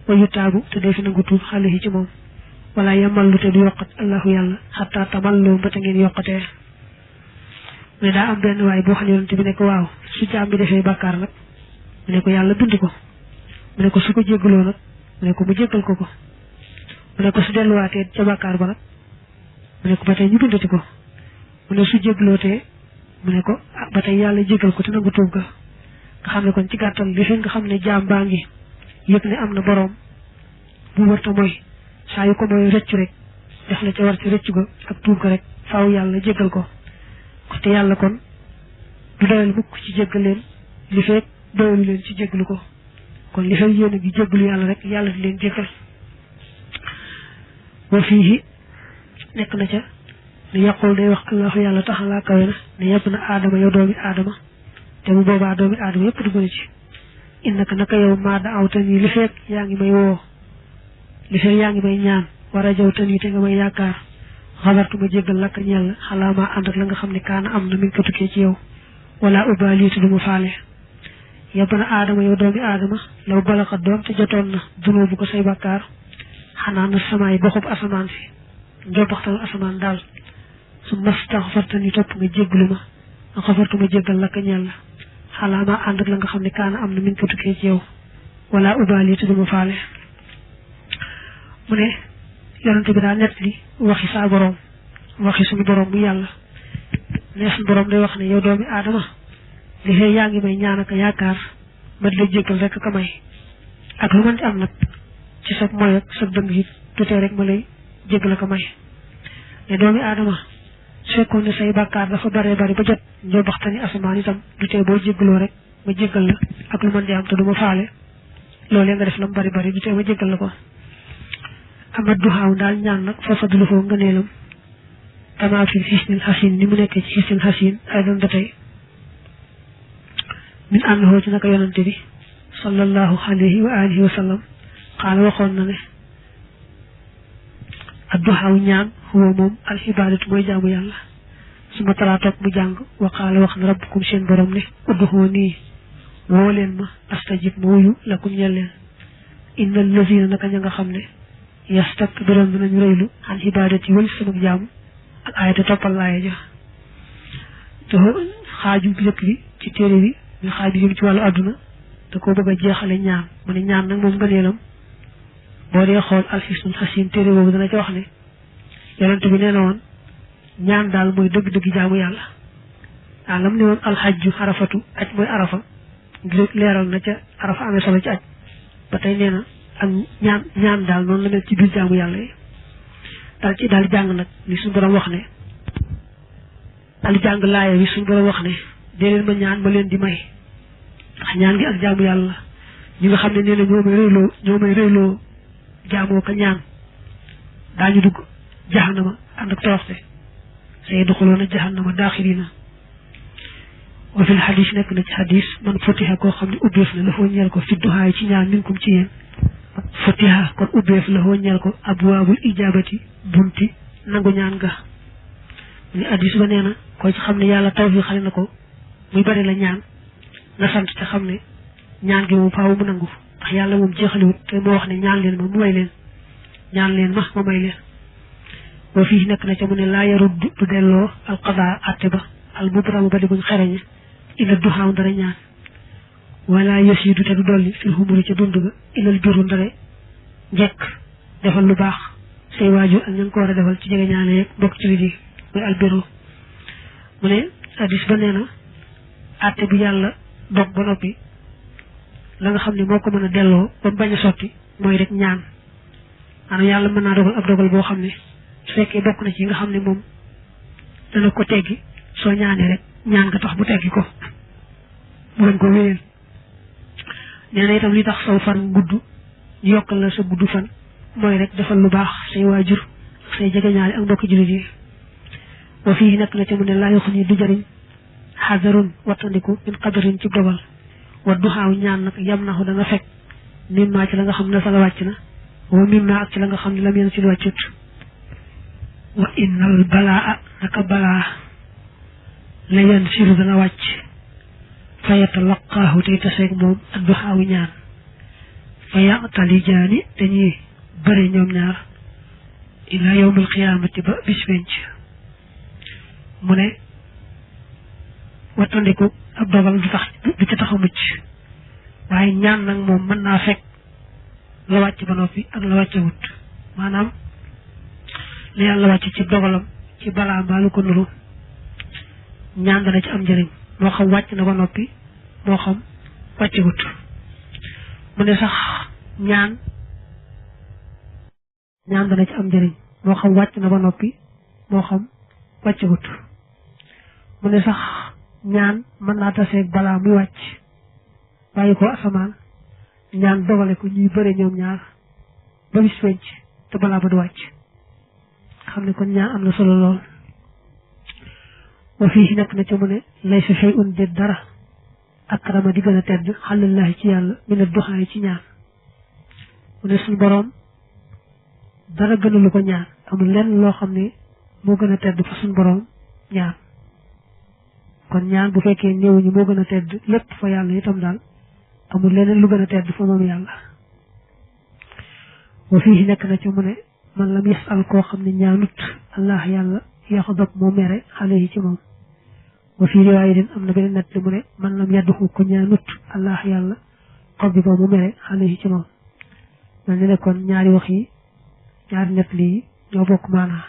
wa yutaabu te dee fi nangu tuub xale yi ci moom wala yamallu te du yokkat allahu yàlla xataa tamalloo ba te ngeen yokkatee mais daa am benn waay boo xam ne yonent bi ne ko waaw su jaam bi defee bàkkaar nag mu ne ko yàlla bind ko mu ne ko su ko jéggaloo nag mu ne ko mu jéggal ko mu ne ko su delluwaatee ca bàkkaar ba nag mu ne ko ba tey ñu bindati ko mu ne su jéglootee mu ne ko ba tey yàlla jéggal ko te nangu tuub ga nga xam ne kon ci gàttal li fi nga xam ne jaam baa ngi yëg ne am na boroom bu wërta mooy saa yu ko mooy rëccu rek def la ca war ci rëccu ga ak tuub ga rek faaw yàlla jéggal ko te yàlla kon du doyal mukk ci jéggal leen li fekk doyalu leen ci jéggalu ko kon li fekk yéen a ngi jéggalu yàlla rek yàlla di leen jéggal wa fii nekk na ca ne yàqul day wax allahu yàlla taxalaa kawe na ne yëpp na aadama yow doomi aadama te bu boobaa doomi aadama yëpp dugg na ci innaka naka yow maa da aw tan yi li fekk yaa ngi may woo li fekk yaa ngi may ñaan war a jaw tan yi te nga may yaakaar xabartu ma jéggal lakk ñeel la xalaa maa ànd ak la nga xam ne kaana am na mi ngi ko tukkee ci yow wala ubaliitu du ma faale yëpp na aadama yow doomi aadama law balaxa doom te jotoon na dunoo bu ko say bàkkaar xanaa na samaay boxub asamaan si njobbaxtal asamaan daal su mastaxfartani topp nga jéggalu ma nga xafartu ma jéggal lakk ñeel la xalaa maa ànd ak la nga xam ne kaana am na mi ngi ko tukkee ci yow wala ubaliitu du ma faale mu ne yonent bi daa nett li waxi saa boroom waxi suñu boroom mu yàlla ne suñu boroom day wax ne yow doomi aadama li fee yaa ngi may ñaan ak yaakaar ma di la jéggal rek ka may ak lu mën di am nag ci sa moy ak sa dëng yi tutee rek ma lay jéggal ka may ne doomi aadama su fekkoon ne say bàkkaar dafa baree bari ba jot ñoo baxtani asamaan itam dutee boo jéggaloo rek ma jéggal la ak lu mën di am te du ma faale loolee nga def la mu bari bari dutee ma jéggal la ko ama duxaaw daal ñaan nag fa fadlu foo ngëneelam kama fi xisnil xasin ni mu nekkee ci xisnil xasin ay doon ba tey min annahu ci naka yonante bi sallallahu alayhi wa alihi wa sallam xaala waxoon na ne adduxaaw ñaan huwa moom alxibaadatu mooy jaamu yàlla su ma talaa toog mu jàng wa xaala wax na rabbukum seen borom ne udduxoo nii woo leen ma astajib ma wuyu lakum ñel leen innal lazina naka ña nga xam ne yastakbiroon dinañu rëylu an ibaadati wal sama jaamu ak ayata toppal laaya ja te xaaju njëkk bi ci téere bi ñu xaaju jëm ci wàllu àdduna da koo bëgg a jeexale ñaan mu ne ñaan nag moom ngëneelam boo dee xool alxisnul xasin téere boobu dana ci wax ne yonent bi nee na woon ñaan daal mooy dëgg-dëgg jaamu yàlla waaw lam ne woon alxajju arafatu aj mooy arafa ngir leeral na ca arafa amee solo ci aj ba tey nee na ak ñaan daal noonu la mel ci biir jaamu yàlla yi daal jàng nag li suñu borom wax ne daal jàng laaya bi suñu borom wax ne dee leen ma ñaan ma leen di may ndax ñaan gi ak jaamu yàlla ñi nga xam ne nee na ñoo may réyloo jaamoo ko ñaan daañu dugg jahannama ànd ak toroxte say duxuloona jahannama daaxirina wa fil xadis nekk na ci xadis man futiha koo xam ne ubbeef na la foo ñeel ko fi duhaay ci ñaan minkum ci yéen futiha kon ubbeef la foo ñeel ko abwaabul ijaabati bunti nangu ñaan ga ni xadis ba nee na ko ci xam ne yàlla tawfiixal na ko muy bari la ñaan nga sant te xam ne ñaan gi moom faaw mu nangu ndax yàlla moom jeexaliwut te moo wax ne ñaan leen ma mu may leen ñaan leen ma may leen wa fii nekk na ca mu ne laa yarud du delloo alqadaa atte ba al mubramu ba di buñ xereñe illa duxaaw dara ñaan wala yasidu te du dolli fil humuri ca dund ga ilal biru ndare njekk defal lu baax say waajur ak ña ko war a defal ci jege ñaale yeeg mbokk ci lidi muy albiru mu ne hadis ba nee na àtte bi yàlla dog ba noppi la nga xam ne moo ko mën a delloo ba mu bañ a sotti mooy rek ñaan maanaam yàlla mën naa dogal ab dogal boo xam ne su fekkee bokk na ci nga xam ne moom dana ko teggi soo ñaanee rek ñaan nga tax bu teggi ko mu bañ ko wéyal nee na itam li tax saw fan gudd ñu yokkal la sa gudd fan mooy rek defal lu baax say waajur ak say jegeñaale ak mbokki jullit yi wa fii nekk na ci mu ne laa yoxu ni du jëriñ xadarun wattandiku min qadarin ci dogal wa duxaaw ñaan nag yam naxu danga fekk mimma ci la nga xam ne sa la wàcc na wa mimma ak ci la nga xam ne lam yeen ci lu wàccut wa innal balaa naka balaa la yan siru dana wàcc fa yatalaqaahu tey taseeg moom ak duxaaw ñaan fa yaqtalijaani dañuy bëri ñoom ñaar ila yawmil qiyaamati ba bis penc mu ne wattandiku ab dogal du ci tax a mucc waaye ñaan nag moom mën naa fekk la wàcc ba noppi ak la wàcce wut maanaam la yàlla wàcc ci dogalam ci balaa mbaa lu ko nuru ñaan dana ci am njëriñ moo xam wàcc na ba noppi moo xam wàcce wut mu ne sax ñaan dana ci am njëriñ moo xam wàcc na ba noppi moo xam wàcce wut mu ne sax ñaan mën naa taseeg balaa muy wàcc bàyyi ko asamaan ñaan dogale ko ñuy bëre ñoom ñaar ba bis penc te balaa ba du wàcc xam ne kon ñaan am na solo lool wa fii nekk na ca mu ne lay sa fay un de dara akrama di gën a tedd xalillahi ci yàlla mi ne duxaay ci ñaan mu ne suñu boroom dara gënalu ko ñaan amul lenn loo xam ne moo gën a tedd fa suñu boroom ñaan kon ñaan bu fekkee néewuñu moo gën a tedd lépp fa yàlla itam daal amul leneen lu gën a tedd fa moom yàlla wa fii nekk na ci mu ne man lam yasal koo xam ne ñaanut allah yàlla yaxdab moo mere xale yi ci moom wa fii riwaaya din am na beneen nett li mu ne man lam yadduxu ko ñaanut allah yàlla xob bi ba mu mere xale yi ci moom mel ni ne kon ñaari wax yi ñaari nett lii ñoo bokk maanaa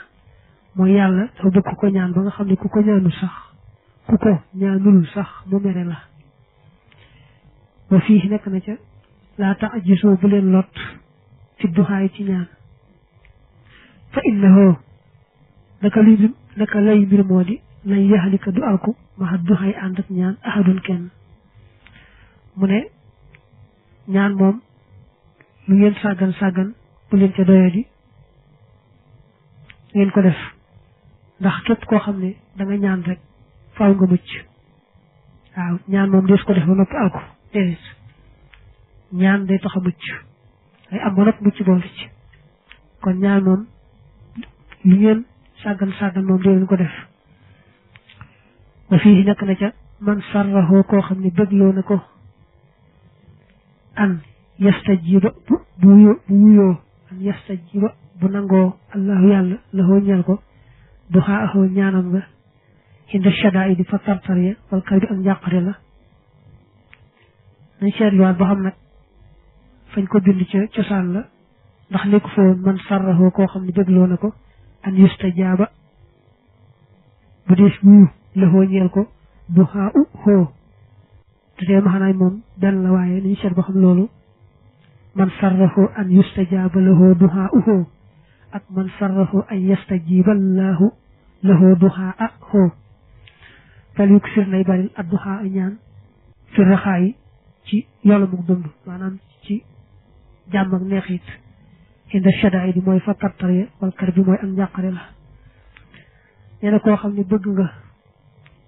mooy yàlla dafa bëgg ko ñaan ba nga xam ne ku ko ñaanul sax mu mere la wa fii nekk na ca laa ta'jizu bu leen lot fi duxaay ci ñaan fa innahu naka lay mbir moo di lay yaxalika du alku maxa duxaay ànd ak ñaan ahadun kenn mu ne ñaan moom lu ngeen sàggan bu leen ca doyadi ngeen ko def ndax képp koo xam ne da nga ñaan rek faaw nga mucc waaw ñaan moom dees ko def ba noppi alku déedéet ñaan day tax a mucc ay am ba noppi mucc boole ci kon ñaan moom lu ngeen sàggan moom dee leen ko def wa fii nekk na ca man sarraxoo koo xam ne bëggloo na ko an yastajiba bu wuyoo an yastajiba bu nangoo allahu yàlla laxoo ñeel ko duxaaxoo ñaanam nga inda shadaa'idi fa tartar ya wal kar bi ak njàqare la nañ seetluwaat ba xam nag fañ ko bind ca cosaan la ndax nekku foon man sarraxoo koo xam ne bégloo na ko an yustajaaba bu dees wuyu laxoo ñeel ko duxaa'u xoo te tee maxanaay moom benn la waaye nañ seet ba xam loolu man sarraxoo an yustajaaba laxoo duxaa'u xoo ak man sarraxoo an yastajiba allahu laxoo duxaa'a xoo fal yuksir nay baril ad duxaa ñaan fi raxaa yi ci yolu muk dund maanaam ci jàmm ak neexit inda shadaa'id mooy fa tartar ya wal kar bi mooy ak njàqare la nee na koo xam ne bëgg nga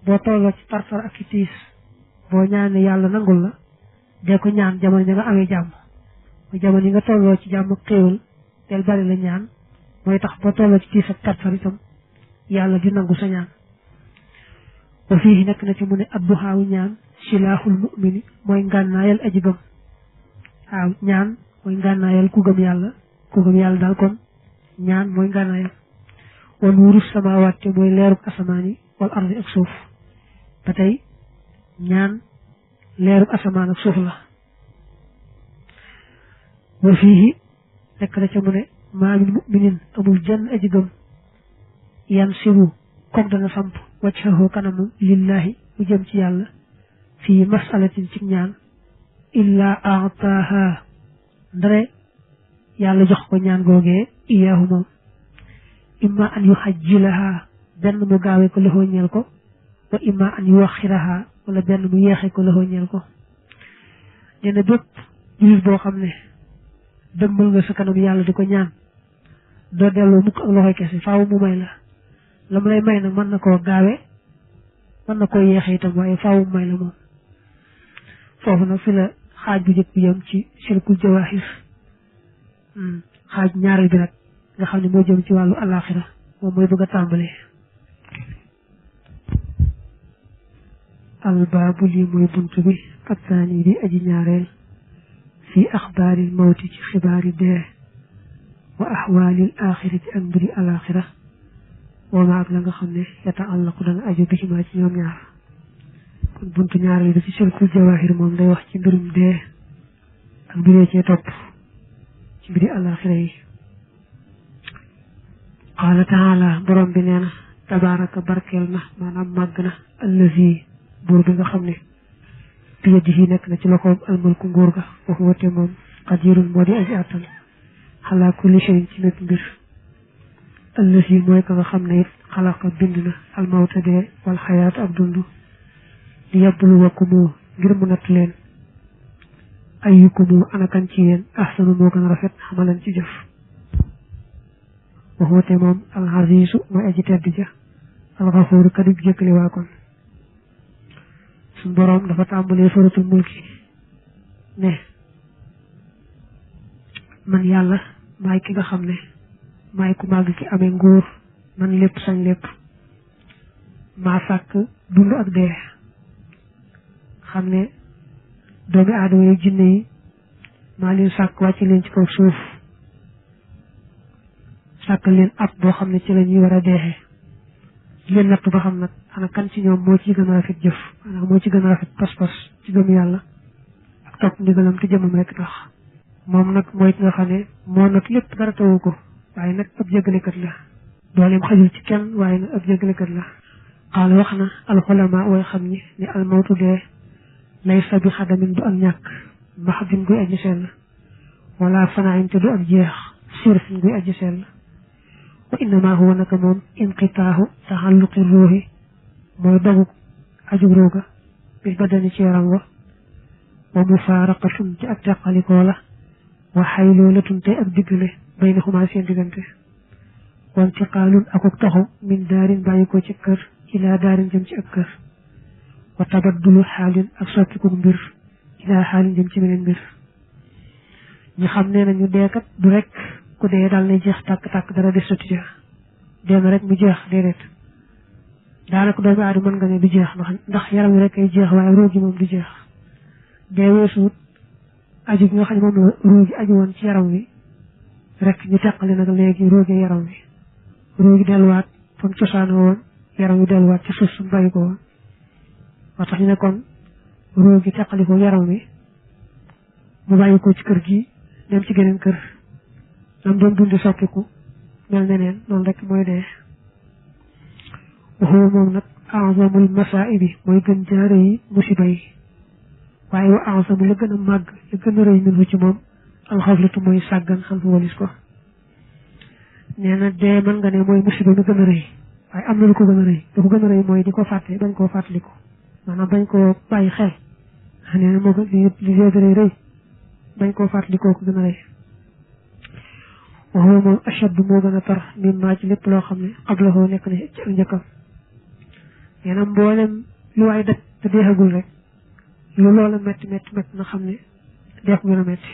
boo tolloo ci tartar ak i tiis boo ñaanee yàlla nangul la dee ko ñaan jamono ja nga amee jàmm mooy jamono yi nga tolloo ci jàmm ak xéewal del bari la ñaan mooy tax boo tolloo ci tiis ak tartar itam yàlla di nangu sa ñaan wa fii nekk na ci mu ne adduxaawu ñaan silaaxul mu'mini mooy ngànnaayal aji gëm waaw ñaan mooy ngànnaayal ku gëm yàlla daal kon ñaan mooy ngànnaayal wa nuuru samaawaat te mooy leeruk asamaan yi wal ardi ak suuf ba tey ñaan leerub asamaan ak suuf la wa fiihi nekk na ca mu ne maa min muminin amul jenn aji gëm yan sibu comme dana samp wajhahu kanamam lillahi mu jëm ci yàlla fii masalatin ci ñaan illa aataaha ndare yàlla jox ko ñaan googee iyaahu moom imma an yuxajjilaha benn mu gaawee ko loxoo ñeel ko wa imma an yuwaxiraha wala benn mu yeexee ko loxoo ñeel ko nee na bépp jullit boo xam ne dëgmal nga sa kanam yàlla di ko ñaan doo delloo mukk ak loxoy kese faaw mu may la mu lay may nag mën na koo gaawe mën na koo yeexe itam waaye faaw mu may la moom foofu nag fi la xaaj bu njëkk bi jëm ci shirkul jawaahir xaaj ñaareel bi nag nga xam ne moo jëm ci wàllu alaxira moom mooy bëgg a tàmbalee albaabu lii mooy bunt bi attaani di aji ñaareel fi axbaaril mawti ci xibaari dee wa axwaalil axirati ak mbiri alaxira wama ak la nga xam ne yataallaqu dana aju bi ci maa ci ñoom ñaar kon buntu ñaareel bi ci shirkul jawaahir moom day wax ci mbirum dee ak mbiree cee topp ci mbiri alaxira yi qaala taala borom bi nee na tabaaraka barkeel na maanaam màgg na allazi buur bi nga xam ne bi yadihi nekk na ci loxoom almulku nguur ga wa huwa te moom qadirun moo di aji àttan ala kulli shay'in ci lépp mbir allazi mooy ka nga xam ne it xalaqa bind na almawta dee wal xayaat ak dund li yabluwakumu ngir mu natt leen ayyukumu anakan ci yéen ahsanu moo gën a rafet xamalan ci jëf wa huwa te moom al-aziizu mooy aji tedd ja al-gafuur kadib jékkali waa kon suñ boroom dafa tàmbalee suratul mulki ne man yàlla maay ki nga xam ne maay ku màgg ki amee nguur man lépp sañ lépp maa sàkk dund ak dee xam ne doomi aadama yi jinne yi maa leen sàkk wàcce leen ci kaw suuf sàkk leen ab boo xam ne ci la ñuy war a deexee leen natt ba xam nag ana kan ci ñoom moo ci gën a rafet jëf maanaam moo ci gën a rafet pas-pas ci gëm yàlla ak topp ndigalam te jëmam rek tax moom nag mooy ki nga xam ne moo nag lépp dara tawu ko waaye nag ab jéggalekat la dooleem xajul ci kenn waaye nag ab jéggalekat la xaala wax na alxulama way xam ni ne almawtu dee laysa bi xadamin du ak ñàkk maxdin guy aji sell wala fanaayin te du ak jeex sirfin guy aji sell wa innama huwa naka moom inqitaahu taxalluqi ruuxi mooy dogu aju rooga bil badani ci yaram wa wa mufaaraqatun ci ak teqalikoo la wa xayloolatun tey ak diggale baynahuma seen diggante wa intiqaalun akuk taxu min daarin bàyyi ko ci kër ilaa daarin jëm ci ak kër wa tabaddulu xaalin ak soppiku mbir ilaa xaalin jëm ci beneen mbir ñu xam ne nañu deekat du rek ku dee daal na jeex tàkk-tàkk dara des sotti ja dee na rek mu jeex déedéet daanaka doomu aadama mën nga ne du jeex ndax yaram wi rek ay jeex waaye ruug gi moom du jeex dee weesuut aju gi nga xam ne moom la ruug gi aju woon ci yaram wi rek ñu teqale nag léegi ruugi yaram wi ruugi delluwaat fa mu cosaanoo woon yaram wi delluwaat ci suuf su bàyyi ko woon moo tax ñu ne kon ruugi teqali ko yaram wi mu bàyyi ko ci kër gi dem ci geneen kër lam doon dundi soppiku mel neneen noonu rek mooy dee waxuwa moom nag a'zamul masaa'ibi mooy gën jaare yi musiba yi waaye wa a'zamu la gën a màgg la gën a rëy minhu ci moom alxaflatu mooy sàggan xam fu walis ko nee na dee mën nga ne mooy musiba mi gën a rëy waaye am na lu ko gën a rëy lu ko gën a rëy mooy di ko fàtte bañ koo fàttaliku maanaam bañ koo bàyyi xel nee na moo gën li gën a rëy bañ koo fàttalikoo ko gën a rëy waxuwa moom ashaddu moo gën a tar min maa ci lépp loo xam ne qablahu nekk na ci ak njëkkam nee na mboolem lu waay daj te deexagul rek lu loola métti métti métti na xam ne dee ko gën a métti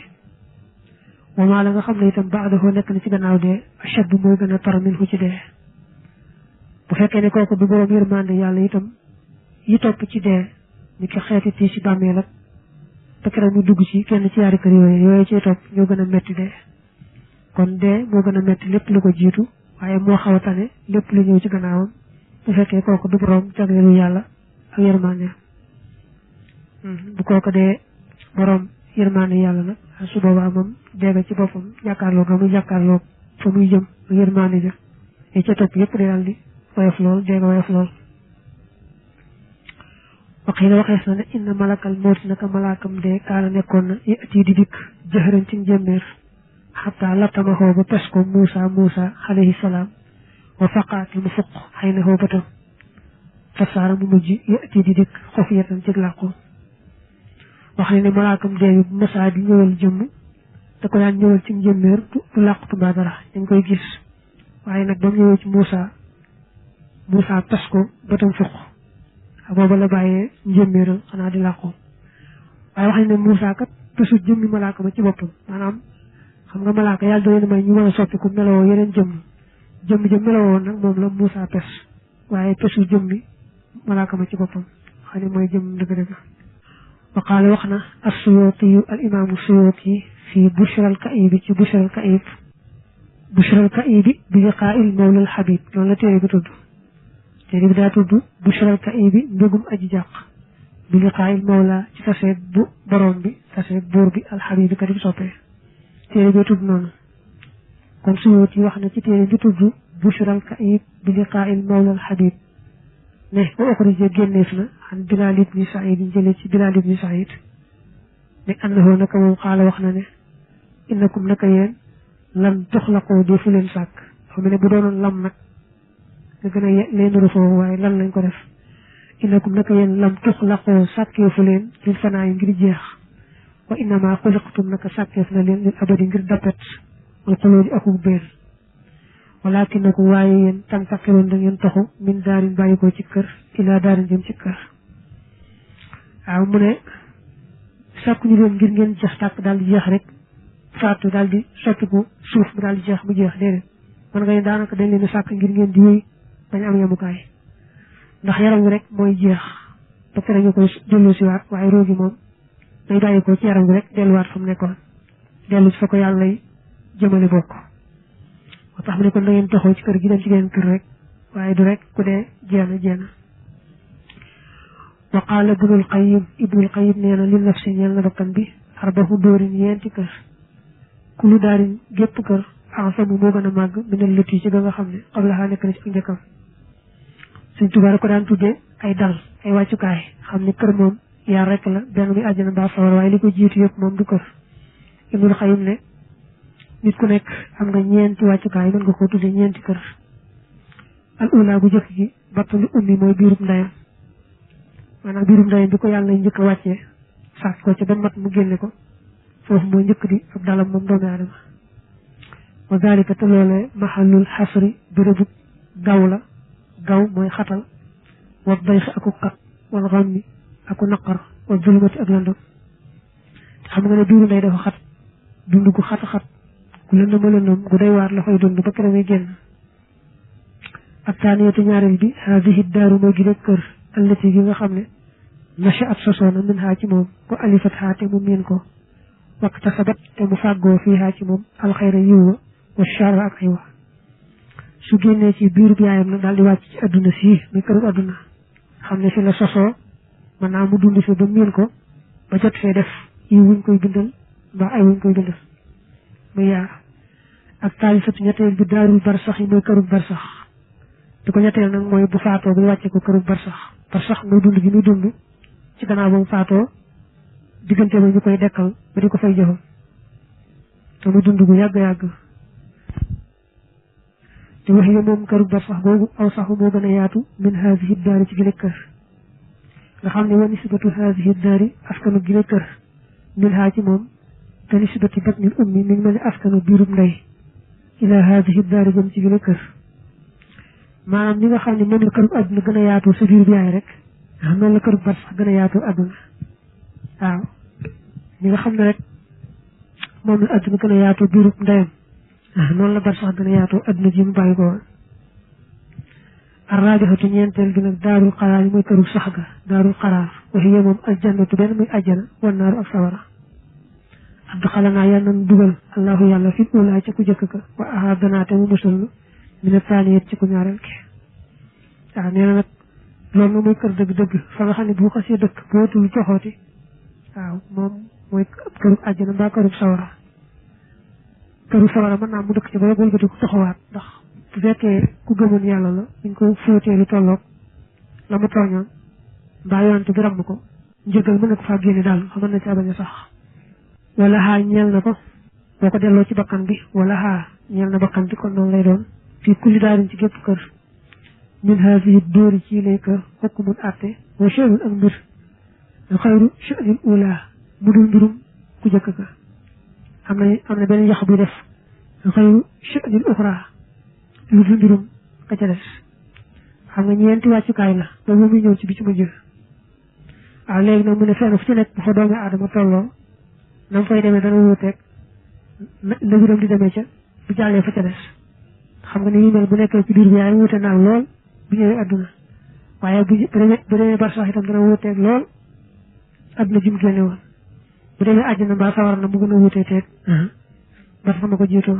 wamaa la nga xam ne itam baadahu nekk na ci gannaaw dee ashaddu mooy gën a tar min fu ci dee bu fekkee ne kooku du borom yërmande yàlla itam yi topp ci dee ni ki xeeti tii ci bàmmeel ak te keroog mu dugg ci kenn ci yaari kër yooyu ci topp ñoo gën a métti dee kon dee moo gën a métti lépp lu ko jiitu waaye moo xaw a tane lépp lu ñëw ci gannaawam bu fekkee kooku du borom jagleelu yàlla ak yërmande bu kooku dee borom yërmaane yàlla nag su boobaa moom deega ci boppam jàkkaarloo ga muy jàkkaarloo fa muy jëm yërmaane ja yi ca topp yëpp di daal di woyof lool deega woyof lool waxiila waxees na ne inna malakal mawti naka malaakam dee kaala nekkoon na yati di dikk jëxëran ci njëmmeer xataa lattamaxoo ba pes ko Muusa alayhi salaam wa faqaat mu fuq xëy na xoo batam fasaara mu mujj yati di dikk xofiyatan ci làqu wax ne malaakam dee bi bu masaa di ñëwal jëmm da ko daan ñëwal ci njëmmeer du làqutu mbaa dara dañ koy gis waaye nag ba mu ñëwee ci Muusa pes ko batam fuq booba la bàyyee njëmmeeral xanaa di làqu waaye wax ne Muusa kat pesu jëmmi malaaka ma ci boppam maanaam xam nga malaaka yàlla da leen may ñu mën a soppiku melowoo yeneen jëmm jëm melowoo nag moom la Muusa pes waaye pesu jëmmi malaaka ma ci boppam xam ne mooy jëmm dëgg-dëgg wa qaala wax na as-Suyuuti al imaamu Suyuuti fii Bushral Ka'ib ci Bushral Ka'ib bi liqaa'il mawlal Habib loolu la téere bi tudd téere bi daa tudd Bushral Ka'ib mbégum aji jàq bi liqaa'il mawla ci taseeg bu borom bi taseeg buur bi al-Habib bi kat bi soppee téere bi tudd noonu kon Suyuuti wax na ci téere bi tudd Bushral Ka'ib bi liqaa'il mawla al-Habib ne wa uxrija génneef na an Bilaal ibni Saïd jële ci Bilaal ibni Saïd ne annahu naka moom xaala wax na ne innakum naka yéen lan tuxlaqoo defu leen sàkk xam ne bu doonoon lam nag nga gën a leen rufoo waaye lan lañ ko def innakum naka yéen lam tuxlaqoo sàkkeefu leen lil fanaa yi ngir jeex wa innama xuliqtum naka sàkkeef na leen lil abadi ngir dappet wal xulóodi akuk béer walaakinakum waaye yéen tantaqiloon da ngeen toxu min daarin bàyyi ko ci kër ilaa daarin jëm ci kër waaw mu ne sàkku ñu leen ngir ngeen jeex tàkk daal di jeex rek faatu daal di soppiku suuf mu daal di jeex mu jeex déedéet man nga ne daanaka dañ leen sàkk ngir ngeen di wéy bañ am yemukaay ndax yaram wi rek mooy jeex ba pare ñu koy dellu si waat waaye roogi moom day bàyyi ko ci yaram wi rek delluwaat fa mu nekkoon dellu si fa ko yàlla lay jëmale bokk moo tax mu ne kon da ngeen toxoo ci kër gi dem ci geneen kër rek waaye du rek ku dee jeena wa qaala ibnul qayyim nee na li nafsi ñeel na bakkan bi arbahu dóorin yenti kër kulu daarin gépp kër ensamu moo gën a màgg minal lëtt yi ci ga nga xam ne qablaha nekk na ci njëkkam Sëñ Tuubaa ko daan tuddee ay dal ay wàccukaay xam ne kër moom yaar rek la benn muy àjjana mbaa sawar waaye li ko jiitu yëpp moom du kër ibnul qayyim ne nit ku nekk am nga ñeenti wàccukaay mën nga koo tuddee ñeenti kër al ula gu jëkk gi battulu ummi mooy biirub ndeyam maanaam biirum ndeyam bi ko yàlla njëkk a wàccee sàkk ko ci ba mat mu génne ko foofu mooy njëkk di ab dalam moom doomu aadama wa zalika te loolee mahallul xasri bérébu gaw la gaw mooy xatal wa dayx aku xat wal xammi aku naqar wa zulmati ak lëndëm xam nga ne biiru ndey dafa xat dund gu xat-xat gu lëndëm gu day waar la fay dund ba kër muy génn ak taaniyatu ñaareel bi haadihi daaru mooy gi kër allati gi nga xam ne nashaat sosoona min haa ci moom wa alifat haa te mu miin ko waktasabat te mu fàggoo fii haa ci moom alxayra yiw wa charra ak ay wa su génnee ci biirub yaayam nag daal di wàcc ci adduna sii muy këru adduna xam ne fi la sosoo maanaam mu dund fi ba miin ko ba jot fee def yiw wuñ koy bindal mbaa ay wuñ koy bindal muy yaar ak taalisatu ñetteel bi daarul barsax yi mooy këru barsax di ko ñetteel nag mooy bu faatoo bu wàcce ko këru barsax muy dund gi muy dund ci gannaaw ba mu faatoo diggante ba ñu koy dekkal ba di ko fay jëfam te muy dund gu yàgg te wax yi moom këru barsax googu aw saxu moo gën a yaatu min haasihi daari ci gile kër nga xam ne wa nisbatu haasihi daari askanu gile kër min haa ci moom te nisbati batnil ummi mi ngi mel ne askanu biirub ndey ila haasihi daari jëm ci gile kër maanaam ñi nga xam ne moom la kërub àdduna gën a yaatu sa biir bi yaay rek xam noonu la kërub barsax gën a yaatu àdduna waaw ñi nga xam ne rek moom la àdduna gën a yaatu biirub ndeyam noonu la barsax gën a yaatu àdduna ji mu bàyyi ko woon arraabixatu ñeenteel gi nag daarul xaraar yi mooy kërub sax ga daarul xaraar wa hiya moom aljannatu benn muy àjjana wan naaru ak sawara adxalanaa yàlla nañu dugal allahu yàlla fi ulaa ca ku jëkk ka wa ahaadanaa te mu musal mina taaniyat ci ku ñaareel ki waaw nee na nag loolu mooy kër dëgg-dëgg fa nga xam ne bu xasee dëkk bootul joxooti waaw moom mooy këru àjjana mbaa këru sawara këru sawara mën naa mu dëkk ci ba wëlbati ko taxawaat ndax bu fekkee ku gëmoon yàlla la ñu ko fóotee lu tolloog la mu tooñoon mbaa yonante bi ramm ko njëgal mën na ko faa génne daal xamal na ci abañ a sax wala xaa ñeel na ko boo ko delloo ci bakkan bi wala xaa ñeel na bakkan bi kon noonu lay doon fii kulli daarin ci gépp kër min haasihi dóori ci lay kër xokk mun àtte wa sha'nun ak mbir xayru sha'nil ula mu dul mbirum ku jëkk ka am na benn yax buy def xayru sha'nil uxra lu dul mbirum ka ca des xam nga ñeenti wàccukaay la ba muy ñëw ci bi ci mujj waaw léegi nag mu ne fenn fu ci nekk bu fa doomi aadama tolloo na mu fay demee dana wuuteeg na mbiram di demee ca bu jàllee fa ca des xam nga ni ñu mel bu nekkee ci biir bi yaay wuute naag lool bu ñëwee adduna waaye bu demee barsax itam dana wuuteeg lool adduna ji mu génne woon bu demee àjjana mbaa sawar na mu gën a wuutee teeg ba sama ko jiitoo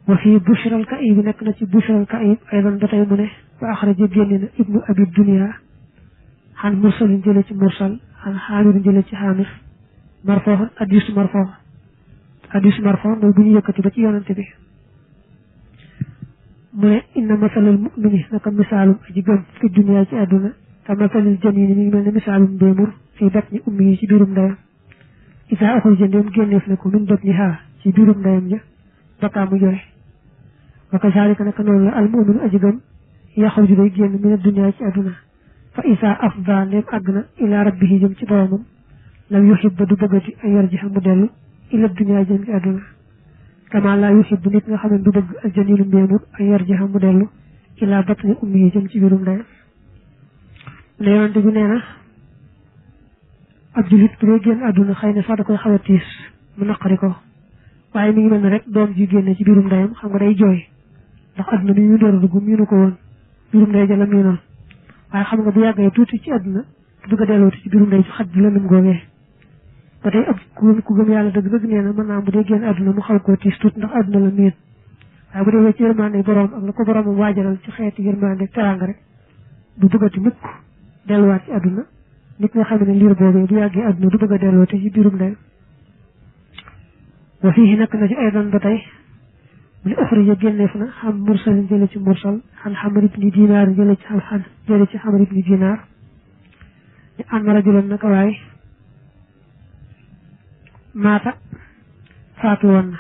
wa fii bushral kaib bi nekk na ci bushral kaib aydan ba tey mu ne ba axraja génne na ibnu abi dunia xan mursalin jële ci mursal xan xaamirin jële ci xaamir marfooxan hadiisu marfoox mooy bu ñu yëkkati ba ci yonante bi mu ne inna masalal mumini naka misaalum aji gëm fi dunia ci àdduna te masalil janini mi ngi mel ne misaalum mbéemur fii batni ummi yi ci biirum ndeyam isaa axruja ndéem génneef na ko min batnihaa ci biirum ndeyam ja bakkaa mu jore wa kazaalika naka noonu la al muminu aji gëm yaxruju day génn min dunia ci àdduna fa isaa afda ndéem àgg na ila rabbihi jëm ci boromam lam yuhibba du bëggati ay yarjiha mu dellu ila dunia jëm ci àdduna kama laa yuhibbu nit nga xam ne du bëgg al janilu mbéemur ay yarjiha mu dellu ila batni ummi yi jëm ci biirum ndeyam ne yonante bi nee na ab julit bu dee génn àdduna xëy na sax da koy xaw a tiis mu naqari ko waaye mi ngi mel ne rek doom ji génne ci biirum ndeyam xam nga day jooy ndax àdduna bi ñu door a dugg miinu ko woon biirum ndey ja la miinoon waaye xam nga bu yàggee tuuti ci àdduna du bëgg a dellooti ci biirum ndey ci xaj bi lëndëm googee ba tey ab ku gëm yàlla dëgg nee na mën naa bu dee génn àdduna mu xaw koo tiis tuuti ndax àdduna la miin waaye bu dee ci yërmande borom ak la ko boromam waajalal ci xeeti yërmande teraanga rek du bëggati mukk delluwaat ci àdduna nit nga xam ne liir boobee bu yàggee àdduna du bëgg a dellooti ci biirum ndey wa fii nekk na ci ay doon ba tey mu ne uxrija génneef na xam mursalin jële ci mursal xan xamar ibni dinaar jële ci xamar ibni dinaar ñu am rajulan naka waay maata faatu woon na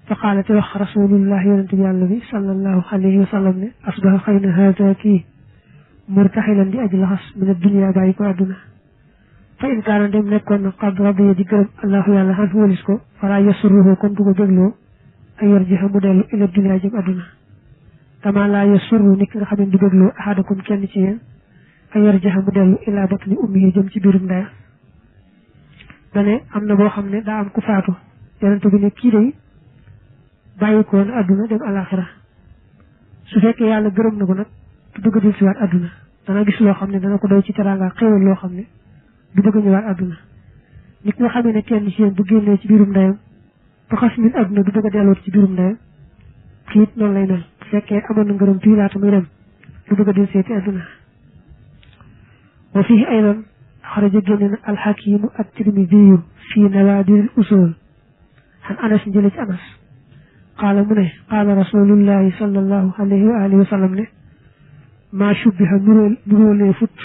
fa qaalati wax rasulullah yonente bi yàlla bi sallallahu alayhi wa sallam ne asbaha xëy na haada kii murtaxilan di aji laxas min addunia bàyyi ko àdduna fa in kaana dem nekkoon na qad radiya di gërëm allahu yàlla xan walis ko fala yasurruhu kon du ko bégloo ay yarjiha mu dellu ila dunia jëm àdduna kama laa yasurru nit nga xam ne du bégloo ahadakum kenn ci yéen ay yarjiha mu dellu ila batni ummihi jëm ci biirum ndeyam dane am na boo xam ne daa am ku faatu yonente bi ne kii day bàyyi ko woon àdduna dem alaxira su fekkee yàlla gërëm na ko nag du bëgg a del siwaat àdduna dana gis loo xam ne dana ko doy ci teraanga xéewal loo xam ne du bëgg a ñëwaat àdduna nit nga xamee ne kenn ci yéen bu génnee ci biirum ndeyam ba xas min àdduna du bëgg a dellooti ci biirum ndeyam kii it noonu lay mel bu fekkee amoon na ngërëm fii laata muy dem du bëgg a del seeti àdduna wa fii aydan xaraja génne na alxakimu ak tirmidiyu fii nawaadiril usul xan anas njële ci anas qaala mu ne qaala rasulullahi sallallahu alayhi wa alihi wa sallam ne maa shubbiha nuróolee fut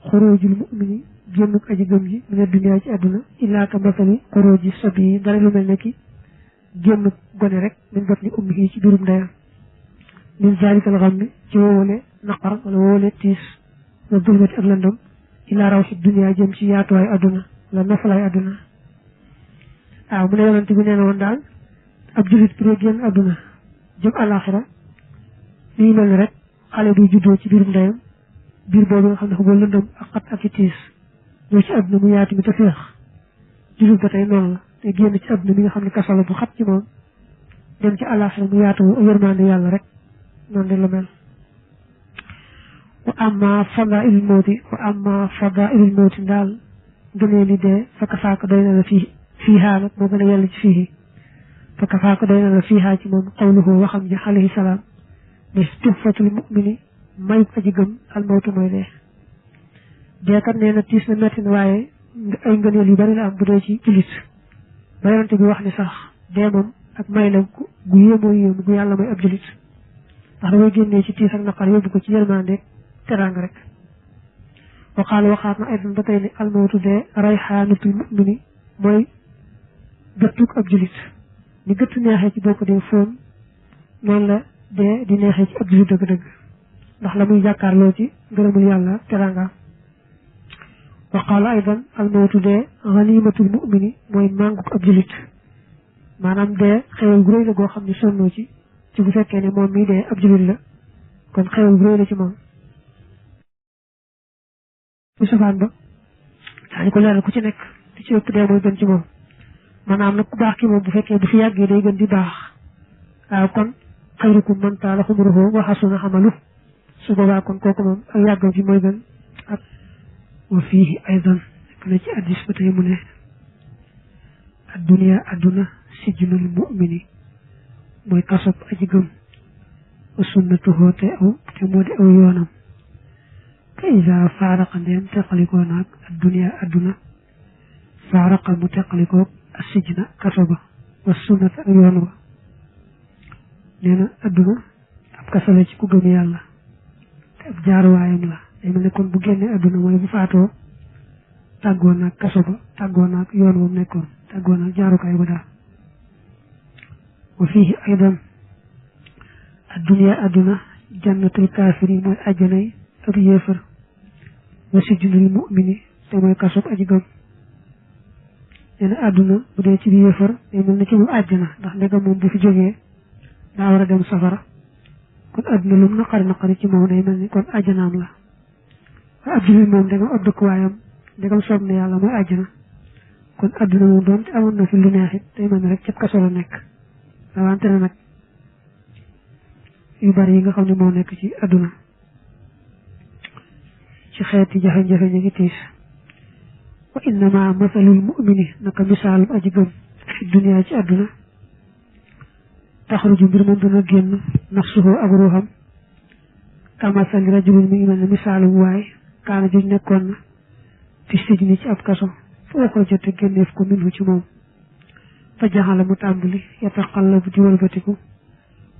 xoroojul mumini génnuk aji gëm ji mu ne dunia ci àdduna illaa ka masali xorooji sabi dara lu mel ne ki génnuk gone rek min batni ummihi ci biirum ndeyam min zalikal xammi ci woowale naqar wala woowale tiis wa dulmati ak lëndëm illaa rawxi dunia jëm ci yaatuwaay àdduna wala nofalaay àdduna waaw mu ne yonante bi nee na woon daal ab julit bu dee génn àdduna jëm àlaxira li mel ni rek xale buy juddoo ci biirum ndeyam biir boobu nga xam ne xamoo lëndëm ak xat ak i tiis ñëw ci àdduna mu yaatu mi te féex julit ba tey noonu la te génn ci àdduna mi nga xam ne kasala bu xat ci moom dem ci àlaxira mu yaatu yërmande yàlla rek noonu de la mel wa amma fadailul mawti ndaal gënee li dee fakka faaka doy na la fiihaa nag moo gën a yàlla ci fii fakka faaka doy na la fiihaa ci moom qawluhu waxam ji alayhi salaam ne tuhfatul mu'mini mayub aji gëm al mawtu mooy dee deekat nee na tiis na metti na waaye ay ngëneel yu bari la am bu dee ci jullit ba yonante bi wax ni sax dee moom ak may la gu yéemoo yéemu gu yàlla may ab jullit ndax dafay génnee ci tiis ak naqar yóbbu ko ci yërmande teraanga rek waxaal waxaat na aydan ba tey ne almawtu dee rayxaanatul mu'mini mooy gëttug ab jullit ni gëttu neexee ci boo ko dee fóon noonu la dee di neexee ci ab jullit dëgg-dëgg ndax la muy jàkkaarloo ci ngërëmul yàlla teraanga waqaala aydan almawtu dee ganimatul mu'mini mooy mànguk ab jullit maanaam dee xewal gu rëy la goo xam ne sonnoo ci bu fekkee ne moom mii dee ab jullit la kon xewal gu rëy la ci moom bu safaan ba daañu ko leeral ku ci nekk di ci ëpp dee mooy gën ci moom maanaam nag ku baax ki moom bu fekkee bu fi yàggee day gën di baax waaw kon xayrukum man taala xumruhu wa xasuna xamalu su boobaa kon kooku moom ak yàggam fi mooy gën ak wa fiihi aydan nekk na ci addis ba tey mu ne adduniya adduna sijnul mu'mini mooy kasob aji gëm wa sunnatuhu te moo di aw yoonam fa isa faaraqa ndeem teqalikoo naag adduniya adduna faaraqa mu teqalikoo asijna kaso ba wa sunnata ak yoon wa nee na adduna ab kaso la ci ku gëm yàlla te ab jaaruwaayam la day mel ne kon bu génnee adduna mooy bu faatoo tàggoo naag kaso ba tàggoo naag yoon moom nekkoon tàggoo naag jaarukaay ba daal wa fiihi aydan adduniya adduna jannatul kaafiri mooy àjjanay ab yéefar wa sijnul mu'mini te mooy kasob aji gëm nee na àdduna bu dee ci bi yéefar day mel na ci moom àjjana ndax ndegam moom bu fi jógee daa war a dem safara kon àdduna lu mu naqari ci moom day mel ni kon àjjanaam la waaye ab jullit moom ndegam ab dëkkuwaayam ndegam soob na yàlla mooy àjjana kon àdduna moom doon te amoon na fi lu neexit day mel ni rek ca kaso la nekk rawante na nag yu bari yi nga xam ne moo nekk ci àdduna ci xeeti jafe-jafe ñu ngi tiis wa innama mathalul mu'mini naka misaalum aji gëm fi dunya ci àdduna taxruju mbir moom dana génn nafsuhu ak ruuxam kamasali rajulin mi ngi mel ne misaalum waay kaana juñ nekkoon na fi sijni ci ab kaso fa uxraja te génneef ko minhu ci moom fa jaxala mu tàmbali yataqallabu di wëlbatiku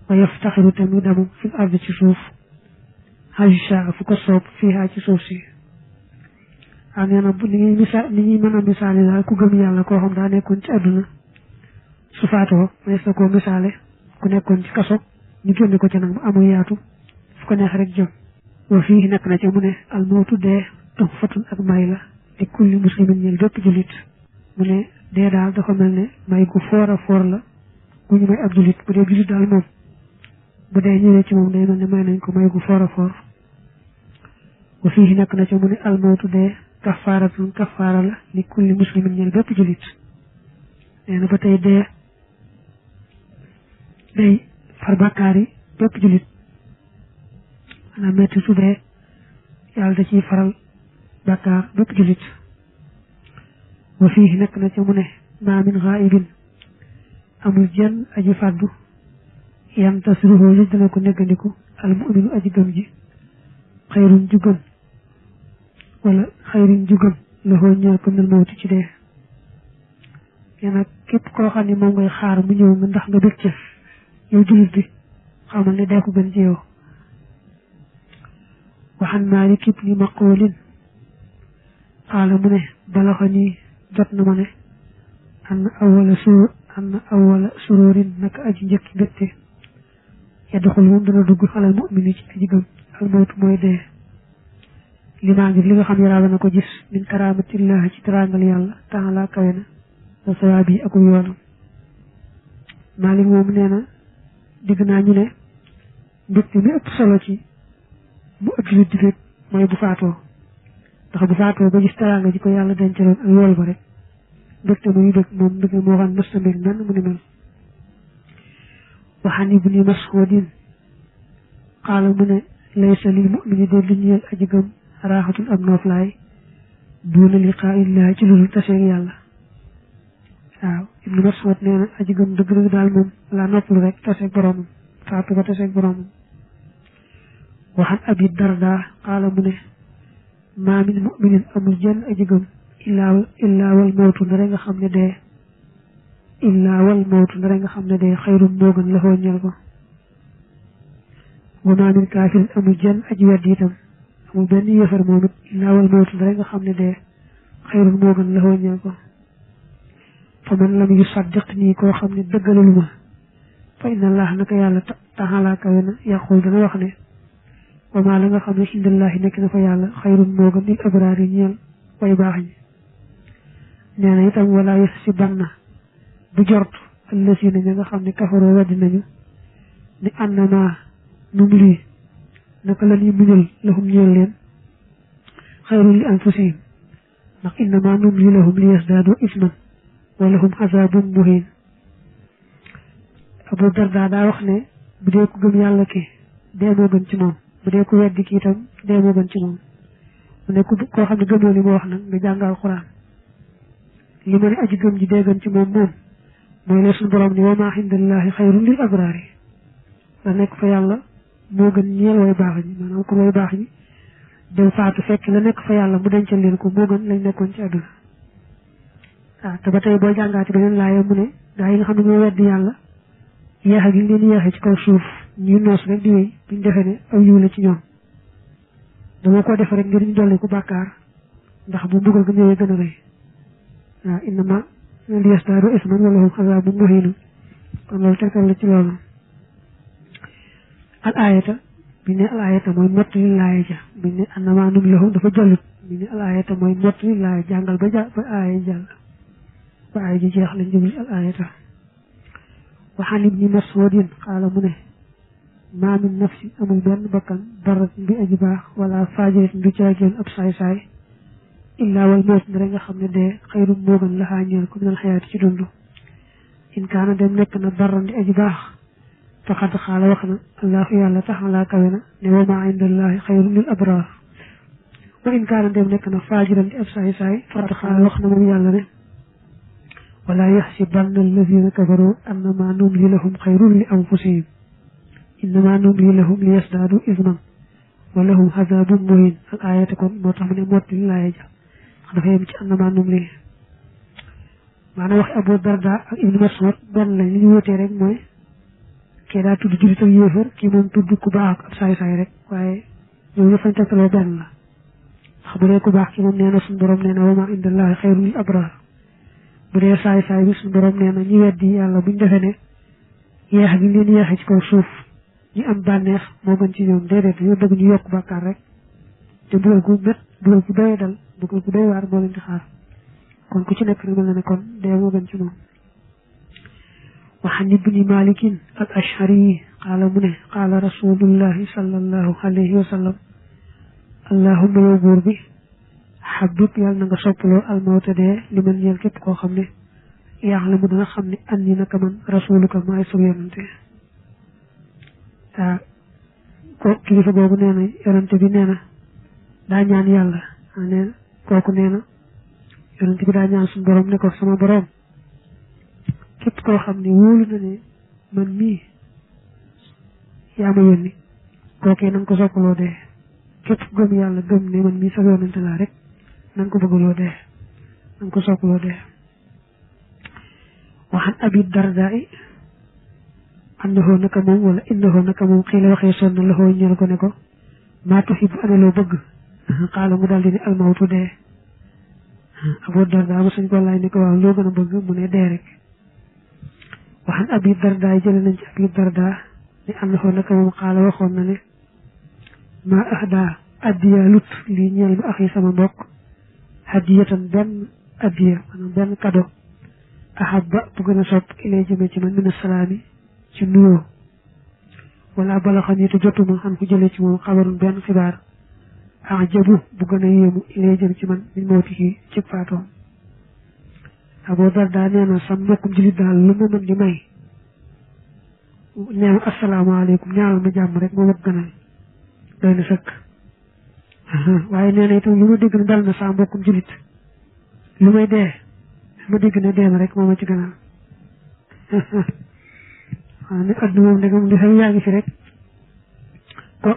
wa yaftaxiru te mu damu fil ardi ci suuf hajja fu ko soob fiihaa ci suuf si waaw nee na bu ni ñuy mën a misaale daal ku gëm yàlla koo xam daa nekkoon ci àdduna su faatoo may sa koo misaale ku nekkoon ci kaso ñu génne ko ci nag mu amul yaatu fu ko neex rek jëm wa fii nekk na ca mu ne almawtu dee tuhfatun ak may la di kulli muslimin ñeel bépp jullit mu ne dee daal dafa mel ne may gu foor a foor la gu ñu may ab jullit bu dee jullit daal moom bu dee ñëwee ci moom day mel ne may nañ ko may gu foor a foor wa fii nekk na ca mu ne almawtu dee kafaaratun kafaara la li kulli muslimin ñeel bépp jullit nee na ba tey dee day far bàkkaar yi bépp jullit maanaam metti su dee yàlla da ciy faral bàkkaar bépp jullit wa fii nekk na ca mu ne maa min xaayibin amul jenn aji fàddu yan tasruhoo li dana ko neggandiku al mu'minu aji gëm ji xayrun ju gëm wala xayrin ju gëm la xoo ñeel ko mel mawti ci dee nee nag képp koo xam ne moom ngay xaar mu ñëw nga ndax nga bëgg ca yow jullit bi xamal ne dee ko gën ci yow waxan Maalik ibni Maqoolin xaala mu ne balaxa nii jot na ma ne ann awala suróorin naka aji njëkki mbégte yadduxul moom dana dugg xalal mu'mini ci aji gëm al mawtu mooy dee limaa ngir li nga xam yaraa dana ko gis min karaamatillahi ci teraangal yàlla taala kawe na wa sawaab yi aku yoonam Maalik moom nee na digg naa ñu ne mbégte mi ëpp solo ci bu ëpp jullit di bég mooy bu faatoo ndax bu faatoo ba gis teraanga ji ko yàlla dencaloon ak yool ba rek mbégte muy bég moom mbégte moo xam mës na mbég nan mu ne mel waxaan ibni Mas'uudin qaala mu ne laysa lil mu'mini de li ñeel aji gëm raaxatul am nooflaay duuna liqaa'illahi ci lu taseeg yàlla waaw ibni Mas'uud nee na aji gëm dëgg-dëgg daal moom laa noppalu rek taseeg boroomam faatu ba taseeg boroomam waxaan Abi Darda qaala mu ne maa min muminin amul jenn aji gëm illaa wal mawtu ndare nga xam ne dee xayrun moo gën la foo ñeel ko wa maa min kaafirin amul jenn aji wedd itam amul benn yéefar moom it illaa wal mawtu ndare nga xam ne dee xayrun moo gën la foo ñeel ko fa man lam yu saddiq nii koo xam ne dëggalul ma fa inna allah naka yàlla taxalaa kawe na yàqul dana wax ne wa maa la nga xam ne indallaahi nekk na fa yàlla xayrun moo gën lil abraar yi ñeel way baax ñi nee na itam wala yus si banna bu jort allasiina ña nga xam ne kafaroo weddi nañu ni annama num lii naka la ñuy muñal lahum ñeel leen xayrun li anfusihim ndax innama num lii lahum li yasdaadu isman wa lahum azaabun muhiin Abu Darda daa wax ne bu dee ku gëm yàlla ki dee moo gën ci moom bu dee ku weddi ki itam dee moo gën ci moom mu ne koo xam ne gëmoo li ma wax nag nga jàng alxuraan li ma ne aji gëm ji dee gën ci moom mooy la suñu borom ni wa maa indallaahi xayrun lil abraar yi la nekk fa yàlla moo gën ñeel way baax ñi maanaam ku way baax ñi dem faatu fekk la nekk fa yàlla mu dencal leen ko moo gën lañ nekkoon ci àdduna waaw te ba tey boo jàngaati beneen laaya mu ne gaa yi nga xam ne ñoo weddi yàlla yeexe gi leen yeexe ci kaw suuf ñu noos rek di wéy buñ defee ne aw yiw la ci ñoom dama ko def rek ngir ñu dolli ku bàkkaar ndax bu mbugal ga ñëwee gën a rëy waaw innama liyasdaadu isman wa lahum azaabun muhiin kon loolu tegtal la ci loolu al ayata bi ne al ayata mooy mottali laaya ja bi ne annama num lahum dafa jàllut bi ne al ayata mooy mottali laaya jàngal ba aaya jàll ba aaya ji jeex lañ jubli al ayata waxaan ibni Mas'uudin xaala mu ne maa min nafsi amul benn bakkan darat bi aji baax wala faajirat du caageen ab saay-saay illaa wal mawt ndare nga xam ne dee xayrun moo gën la xaañeel ko minal xayaati ci dund in kaana dem nekk na daran di aji baax faqad xaala wax na allahu yàlla taxalaa kawe na ne wa maa indallaahi xayrun lil abraar wa in kaana dem nekk na faajiran di ab saay-saay faqad xaala wax na moom yàlla ne wala yaxsibanna allazina kafaru annama numli lahum xayrun li anfusihim innama numli lahum li yasdaadu isman wa lahum azaabun muhiin al ayata kon moo tax mu ne motti li laaya ja dafa yem ci annama numli maanaam wax Abu Darda ak Ibnu Mas'ud benn lañ li ñu wutee rek mooy kii daa tudd jullit ak yéefar kii moom tudd ku baax ak ab saay-saay rek waaye ñoom ñëpp fañ tegtaloo benn la ndax bu dee ku baax ki moom nee na suñu borom nee na wa maa indallaahi xayrun lil abraar bu dee saay-saay bi suñu borom nee na ñi weddi yàlla buñ defee ne yeex gi leen yeexe ci kaw suuf ñi am bànneex moo gën ci ñoom déedéet dañoo bëgg ñu yokk bàkkaar rek te bugal gu mét bugal gu doy dal bugal gu doy waar moo leen di xaar kon ku ci nekk rek mel na ne kon dee moo gën ci moom waxan ibni malikin al ashari qaala mu ne qaala rasulullahi sallallahu alayhi wa sallam allahumma yow buur bi xabib yàlla na nga soppaloo almawta dee li man ñeel képp koo xam ne yàlla mu dana xam ne andi naka man rasuluka maay sug yonante waaw ko kilifa boobu nee na yonante bi nee na daa ñaan yàlla nee na kooku nee na yonante bi daa ñaan suñu borom ne ko sama borom képp koo xam ne wóolu na ne man mii yaa ma yónni kookee na nga ko soppaloo dee képp ku gëm yàlla gëm ne man mii sa yonante laa rek na nga ko bëggaloo dee na nga ko soppaloo dee waxan Abi Darda annahu naka moom wala innahu naka moom xii la waxee sonn la xoo ñeel ko ne ko maa tuhibbu ana loo bëgg xaala mu daal di ne almawtu dee Abu Darda ma suñ ko laaj ne ko waaw loo gën a bëgg mu ne dee rek waxan Abi Darda jële nañ ci Abi Darda ne annahu naka moom xaala waxoon na ne maa ahda addiya lut lii ñeel ma axi sama mbokk hadiyatan benn addiya maanaam benn kado ahabba bu gën a sopp ilay jëme ci man mina salaami ci nuyoo wala bala xam yi te jotuma xam ku jëlee ci moom xabarun benn xibaar ajabu bu gën a yéemu ilay jëm ci man min mawti ci faatoom Abu Darda nee na sam mbokkum jullit daal lu ma mën di may neew asalaamaaleykum ñaanal ma jàmm rek moo ma gënal doy na sëkk waaye nee na itam lu ma dégg ne dal na saa mbokkum jullit lu may dee ma dégg ne dee na rek moo ma ci gënal waaw ne adduna moom ndegam li fay yaa ngi fi rek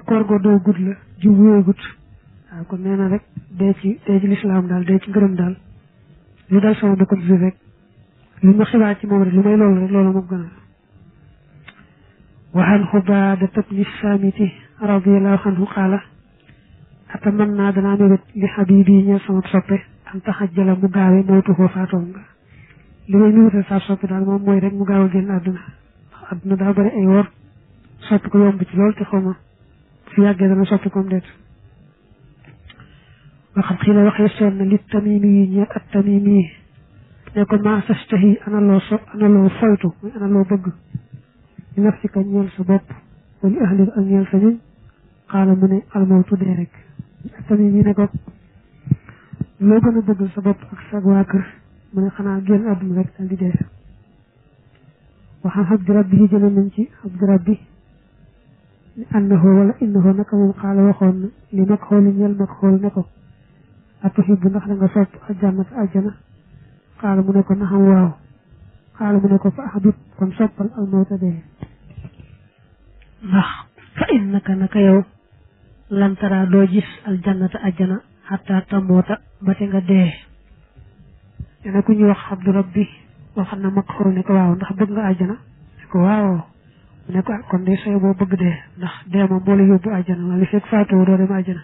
koor goo doo gudd la jiw yooyu gudd kon nee na rek dee ci lislaam daal dee ci ngërëm daal lu dal sama bokk ji rek lu ma xibaar ci moom rek lu may loolu rek loolu moom gën a waxaan Xubaada ibni Saamiti radiyallahu anhu qaala atamanna danaa mébét li habibi ñeel sama soppe an taxajjala mu gaawe mawtu koo faatoom nga li may mébétal saa soppe daal moom mooy rek mu gaaw a génn àdduna ndax àdduna daa bari ay wor soppi ko yomb ci lool te xaw ma fi yàggee dana soppi comme déet waxam xii la waxee soon na li tamimi yi ñeel ak tamimi yi ne ko ma tastahi ana loo foytu muy ana loo bëgg li nafsika ñeel sa bopp wali ahlika ak ñeel sa ñuñ xaala mu ne almawtu dee rek ak tamimi ne ko loo gën a bëgg sa bopp ak sa waa kër mu ne xanaa génn àdduna rek dal di dee waxam abdi rabbi yi jële nañ ci abdi rabbi ni annahu wala innahu naka moom xaala waxoon na li mag xooli ñeel mag xool ne ko atuhibbu ndax da nga sopp aljannata aljana xaala mu ne ko naxam waaw xaala mu ne ko fa ahbib kon soppal almawta dee ndax fa innaka naka yow lantara doo gis aljannata aljana xataa tamoota ba te nga dee dina ku ñuy wax abdu rabbi waxal na mag xool ne ko waaw ndax bëgg nga aljana ne ko waaw mu ne ko kon de sooy boo bëgg dee ndax dee moom moo la yóbbu aljana wala li fekk faatoo doo dem aljana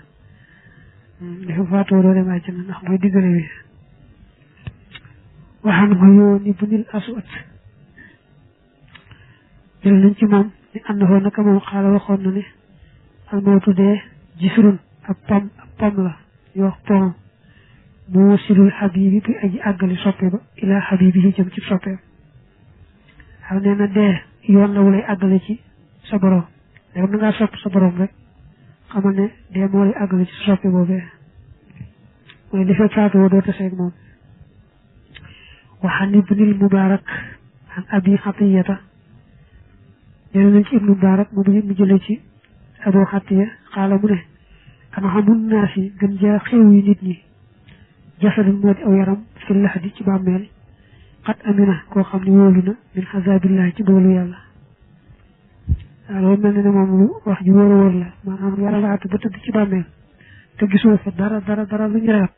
ndax mooy diggale wi waxaan ko yooni bunil aswat jël nañ ci moom ni àndoo naka moom xaala waxoon na ne almawtu dee jisrun ab pom la ñu wax pom mu silul xabibi bi aji àggali soppe ba ilaa xabibi yi jëm ci soppe xam nee na dee yoon la wulay àggale ci sa borom léegi na ngaa sopp sa borom rek xamal ne dee moo lay àggale ci sa soppe boobee mooy li fekk faatoo doo taseeg moom waxaan ibnil Mubaarak an abi xatiyata jële nañ ci ibnu Mubaarak mu jële ci abu xatiya xaala mu ne ana xamun naas yi gën jaa xew yi nit ñi jasadun moo di aw yaram fi laxdi ci bàmmeel xat amina koo xam ne wóolu na min xasaabillahi ci doolu yàlla waaw loolu mel ne moom lu wax ji wóor a wóor la maanaam yàlla nga àtt ba tëdd ci bàmmeel te gisoo fa dara lu ñu reyat